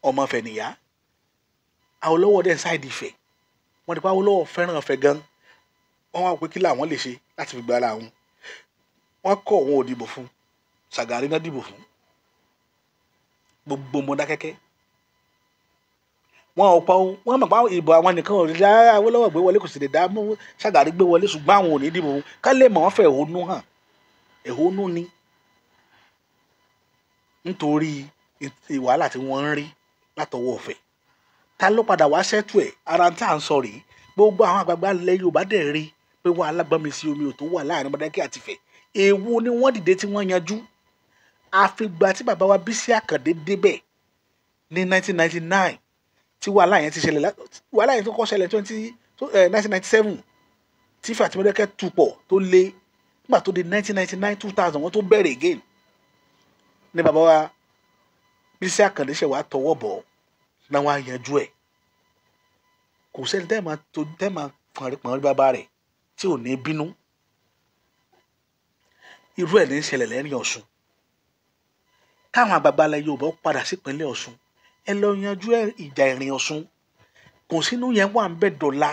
ọmọ Ifẹ̀ nìyá. Awólọ́wọ̀ dẹ̀ ń side Ifẹ̀. Wọ́n ti pa Awólọ́wọ̀ fẹ́ràn Ifẹ̀ gan. Wọ́n wá pé kí làwọn lè ṣe láti fi gbára wọn. Wọ́n kọ̀, wọn ò dìbò fún Ṣàgàrí náà dìbò fún gbogbo Mọdákẹ́kẹ́. Wọn ò pa ó, wọn mọ̀ pé ìbò àwọn nìkan ò lè dá Awólọ́wọ̀ gbé wọlé, kò sì lè dá Ṣàgàrí gbé wọlé, ṣùgbọ́n àwọn ò ní dìbò fún ká lè mọ̀. Wọ́n fẹ́ ẹ̀hónú hàn, ẹ̀hónú ni nítorí wàhálà tí wọ́n ń rí látọwọ́ Ifẹ̀. Ta ló padà wá ṣẹ́tù ẹ̀? Ara tá à ń sọ rèé. Gbogbo àwọn àgbààgbà ilẹ̀ Yorùbá dẹ̀ rí pé wàhálà gbọ́nmi sí omi ò tó wà láàrin Mọdákẹ́kẹ́ àti Ifẹ̀. Èwo ni wọ́n dìde tí wọ́n yanjú? Àfìgbà tí bàbá wa Bísí Àkàndé débẹ̀ ní 1999 tí wàhálà yẹn ti ṣẹlẹ̀. Wàhálà yẹn tó kọ́ ṣẹlẹ̀ 1997 tí Ifẹ̀ àti Mọdákẹ́kẹ́ tupọ̀ tó lé. Nígbà tó di 1999, 2000, wọ́n tó bẹ̀rẹ̀ again ní bàbá wa Bísí Àkàndé ṣe wàá tọwọ́ bọ̀ náà, wàá yanjú ẹ̀. Kò sẹ́ni tẹ́ máa tó tẹ́ máa pọ̀nrí bàbá rẹ̀ tí ò ní bínú. Irú ẹ̀ ní í ṣẹlẹ̀ lẹ́rìn Ọ̀ṣun. Káwọn àgbààgbà ilẹ̀ Yorùbá padà sípínlẹ̀ Ọ̀ṣun, ẹ lọ yanjú ìjà ìrìn Ọ̀ṣun. Kò sínú yẹn wà ń bẹ̀ dọ̀la.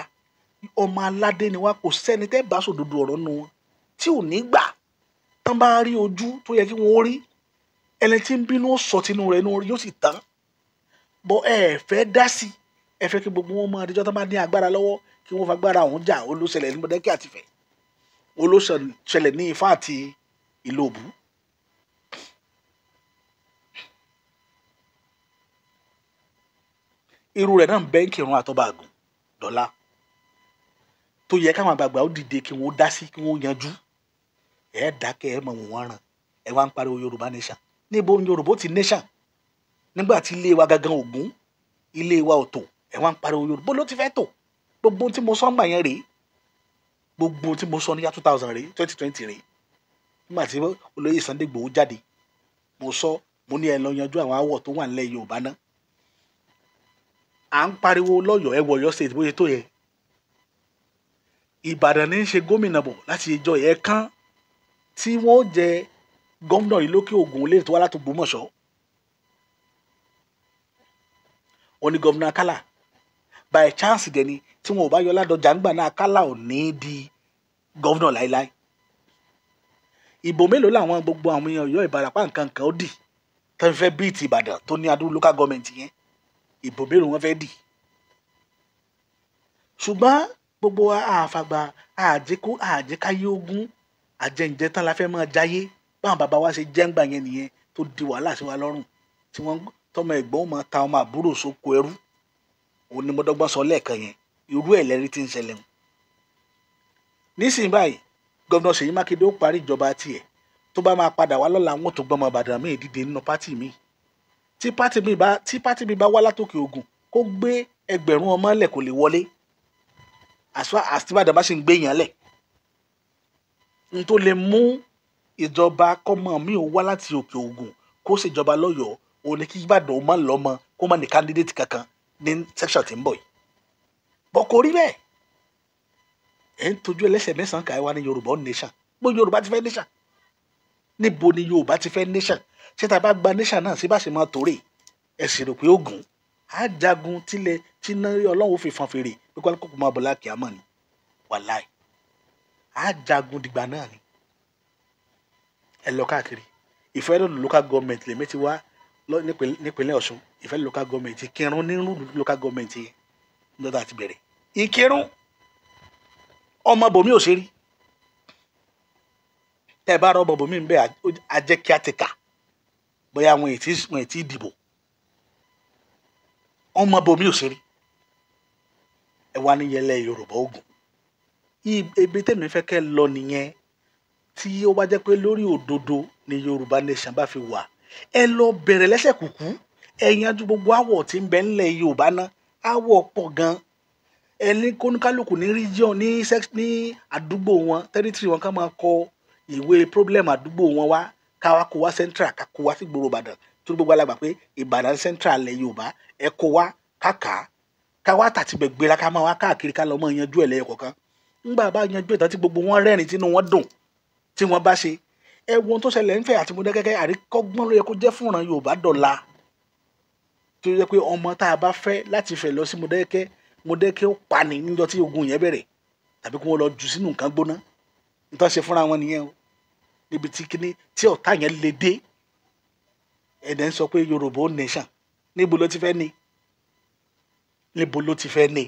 Ọmọ aládé ni wá, kò sẹ́ni tẹ́ bá sòdodo ọ̀rọ̀ nu wọn tí ò ní gbà. Tán bá rí ojú tó yẹ kí wọ́n rí, ẹni tí ń bínú ó sọ tinú rẹ̀, inú yóò sì tán bọ́. Ẹ fẹ́ dá sí, ẹ fẹ́ kí gbogbo wọn máa adijọ́ tán bá ní agbára lọ́wọ́ kí wọ́n fagbára òun jà. Olóṣẹlẹ̀ ní Mọdákẹ́kẹ́ àti Ifẹ̀, olóṣẹlẹ̀ ní Ifá àti Ìlóbù. Irú rẹ̀ náà ń bẹ́ ń kírun àtọ́ba àgùn dọ́là tó yẹ káwọn àgbààgbà ó dìde kí wọ́n dá sí, kí wọ́n yanjú. Ẹ dákẹ́, ẹ mọ̀ wọ́n ràn. Ẹ wá ń pariwo Yorùbá nation. Níbo ni Yorùbá ó ti nation nígbà tí ilé wa gangan ògún, ilé wa ò tò? Ẹ wá ń pariwo Yorùbá ló ti fẹ́ tò. Gbogbo tí mo sọ ń gbà yẹn rèé, gbogbo tí mo sọ ní yá 2000 rèé, 2020 rèé. Nígbà tí olóyè Sunday Igboho jáde, mo sọ, mo ní ẹ lọ yanjú àwọn aáwọ̀ tó wà nílẹ̀ Yorùbá náà. À ń pariwo lọ́yọ̀ọ́, ẹ wọ Ọ̀yọ́ State bóyá tó yẹ. Ìbàdàn ní í ṣe gómìnà bọ̀ láti ìjọ yẹn kán tí wọ́n jẹ gómìnà yìí lókè Ògùn lè tó wá láti Ògbómọ̀ṣọ́. Ó ní gómìnà Akálà by chance dẹ̀ ni. Tí wọn ò bá yọ Ládọjà ńgbà náà, Akálà ò ní di gómìnà láéláé. Ìbò mélòó làwọn gbogbo àwọn èèyàn Ọ̀yọ́, Ìbàràpá, nǹkan kan ó dì tó ń fẹ́ bíi ti Ìbàdàn tó ní adúrú local government yẹn? Ìbò mélòó wọn fẹ́ dì? Ṣùgbọ́n gbogbo àfàgbà àjẹkó àjẹkáyé ogún àjẹǹjẹ tán la fẹ́ máa jáyé. Báwọn bàbá wa ṣe jẹ́ǹgbà yẹn nìyẹn tó di wàhálà sí wa lọ́rùn, tí wọ́n tọmọ ẹ̀gbọ́n máa ta ọmọ àbúrò sóko ẹrú. Òun ni mo dọ́gbọ́n sọ lẹ́ẹ̀kan yẹn. Irú ẹ̀ lẹ́rí tí ń ṣẹlẹ̀ wọn. Nísìnyí báyìí, gómìnà Ṣèyí Mákindé ó parí ìjọba tiẹ̀. Tó bá máa padà wá lọ́la, wọn tó gbọ́mọ Ìbàdàn míì dìde nínú party míì. Tí party míì bá wá látòkè Ògùn, kó gbé 1,000 ọmọ lẹ̀, kò lè wọlé as far as tí Ìbàdàn bá ṣe ń gbé yàn lẹ̀. N tó lè mú ìjọba kọ́mọ mi ò wá láti òkè Ògùn kó ṣèjọba lọ́yọ̀ọ́, òun ni kí Ìbàdàn ó má lọ́mọ, kó má ní candidate kankan ní section tí ń bọ̀ yìí. Bọ́ kò rí bẹ́ẹ̀. Ẹ̀ ń tọ́jú ẹlẹ́sẹ̀ mẹ́sàn-án kà wá ní Yorùbá nation. Bó Yorùbá ti fẹ́ nation? Níbo ni Yorùbá ti fẹ́ nation? Ṣé tá a bá gba nation náà sí bá ṣe máa torí ẹ sì rò pé ogun á jagun tilẹ̀ tí iná Ọlọ́run fi fan fèrè pé kó máa bọ̀ láàkì àmọ́ ni? Wàláì, á jagun dìgbà náà ni. Ẹ lọ káàkiri Ìfẹ́lódùn local government lèmi ti wá nípínlẹ̀ Ọ̀ṣun. Ìfẹ́ local government, Ìkírun nínú local government yẹn lọ́dọ̀ àti bẹ̀rẹ̀ Ìkírun. Ọmọ bòmí ò ṣe rí. Tẹ́ ẹ bá rọ ọmọ bòmí ń bẹ, ajẹ́ kí á ti kà bóyá wọn ètí dìbò. Ọmọ bòmí ò ṣe rí. Ẹ wá ní yẹlẹ Yorùbá ogun. Ibi tèmi fẹ́ kẹ́ lọ nìyẹn. Tí ó bá jẹ́ pé lórí òdodo ni Yorùbá nation bá fi wà, ẹ lọ bẹ̀rẹ̀ lẹ́sẹ̀ kúkú, ẹ yanjú gbogbo àwọ̀ tí ń bẹ ńlẹ̀ Yorùbá náà. Àwọ̀ pọ̀ gan. Ẹ ní kóníkálukú ní region, ní sex, ní àdúgbò wọn, territory wọn, ká máa kọ ìwé problem àdúgbò wọn wá, ká wá kó wá central, ká kó wá sí gbòòrò Ìbàdàn, tó gbogbo alágbà pé Ìbàdàn central lẹ̀ Yorùbá. Ẹ kó wá káka, ká wá tàtibẹ̀ gbéra, ká máa wá káàkiri, ká lọ mọ́ yanjú ẹ̀ lẹ́yọ kọ̀ọ̀kan. Ńgbà bá yanjú ẹ̀ tán tí gbogbo wọn rẹ́rìn, tínú wọn dùn tí wọ́n bá ṣe, ẹ wo ohun tó ṣẹlẹ̀ ńfẹ̀ àti Mọdákẹ́kẹ́, àríkọ́gbọ́n ló yẹ kó jẹ́ fúnran Yorùbá dọ̀la, tó yẹ pé ọmọ tá a bá fẹ́ láti fẹ́ lọ sí Mọdákẹ́kẹ́, Mọdákẹ́kẹ́ ó pa ní níjọ́ tí ogun yẹn bẹ̀rẹ̀, tàbí kí wọ́n lọ jù sínú nǹkan gbóná. Nítorí ṣe fúnra wọn nìyẹn o, níbi tí kíní tí ọ̀tá yẹn lè dé. Ẹ̀dẹ̀ ń sọ pé Yorùbá ó nation, níbo ló ti fẹ́ ní? Níbo ló ti fẹ́ ní?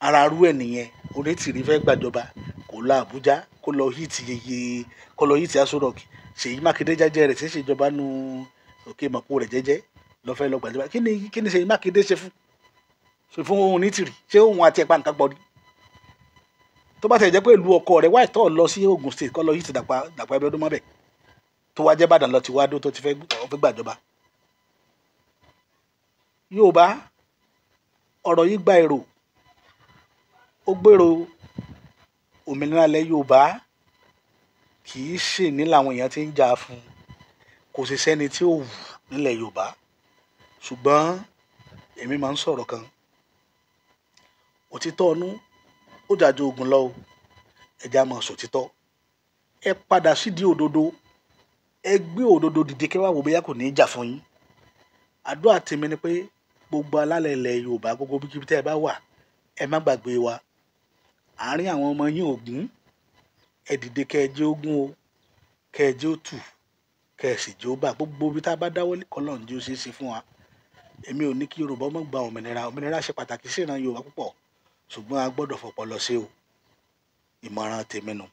Ara arú ẹ̀ nìyẹn. Onítìrí fẹ́ gbàjọba, kò lọ Àbújá, kó lọ hit yeye, kó lọ hit Aso Rock. Ṣèyí Mákindé jẹ́jẹ́ rẹ̀ tí ń ṣèjọba nu òkè mọ̀pó rẹ̀ jẹ́jẹ́ lọ fẹ́ lọ gbàjọba. Kí ni Ṣèyí Mákindé ṣe fún Onítìrí? Ṣé òun àti ẹ̀pà nǹkan pọ̀ ni? Tó bá tẹ̀ jẹ́ pé ìlú ọkọ rẹ̀ wáyé tó lọ sí Ogun State, kó lọ hit Dàpọ̀ Abíọ́dún mọ́bẹ̀, tó wá jẹ́ Ìbàdàn lọ ti wá dó tó ti fẹ́ gbàjọba. Yorùbá, ọ̀rọ̀ yìí gba èrò, ó gbèrò òmìnira ilẹ̀ Yorùbá. Kì í ṣe ní làwọn èèyàn ti ń jà fún, kò sì sẹ́ni tí ó wù nílẹ̀ Yorùbá. Ṣùgbọ́n èmi máa ń sọ̀rọ̀ kan, òtítọ́ ọnú ó jà ju ogun lọ o. Ẹ jẹ́ á máa sòtítọ́. Ẹ padà sídìí òdodo, ẹ gbé òdodo dìde, kí wàá wò bóyá kò ní í jà fún yín. Àdúrà tèmi ni pé gbogbo alálẹ̀ ilẹ̀ Yorùbá, gbogbo bíkíbi tẹ́ ẹ bá wà, ẹ má gbàgbé wa. Àárín àwọn ọmọ yín ògún, ẹ dìde, kẹ́ ẹ jẹ́ ogún o, kẹ́ ẹ jẹ́ ó tù, kẹ́ ẹ sì jẹ́ ó bà. Gbogbo ibi tá a bá dáwọ́lé, k'Ọlọ́run jẹ́ ó ṣeé ṣe fún wa. Èmi ò ní kí Yorùbá má gba òmìnira. Òmìnira ṣe pàtàkì sí ìran Yorùbá púpọ̀, ṣùgbọ́n a gbọ́dọ̀ fọpọlọ ṣe o. Ìmọ̀ràn tèmi nù.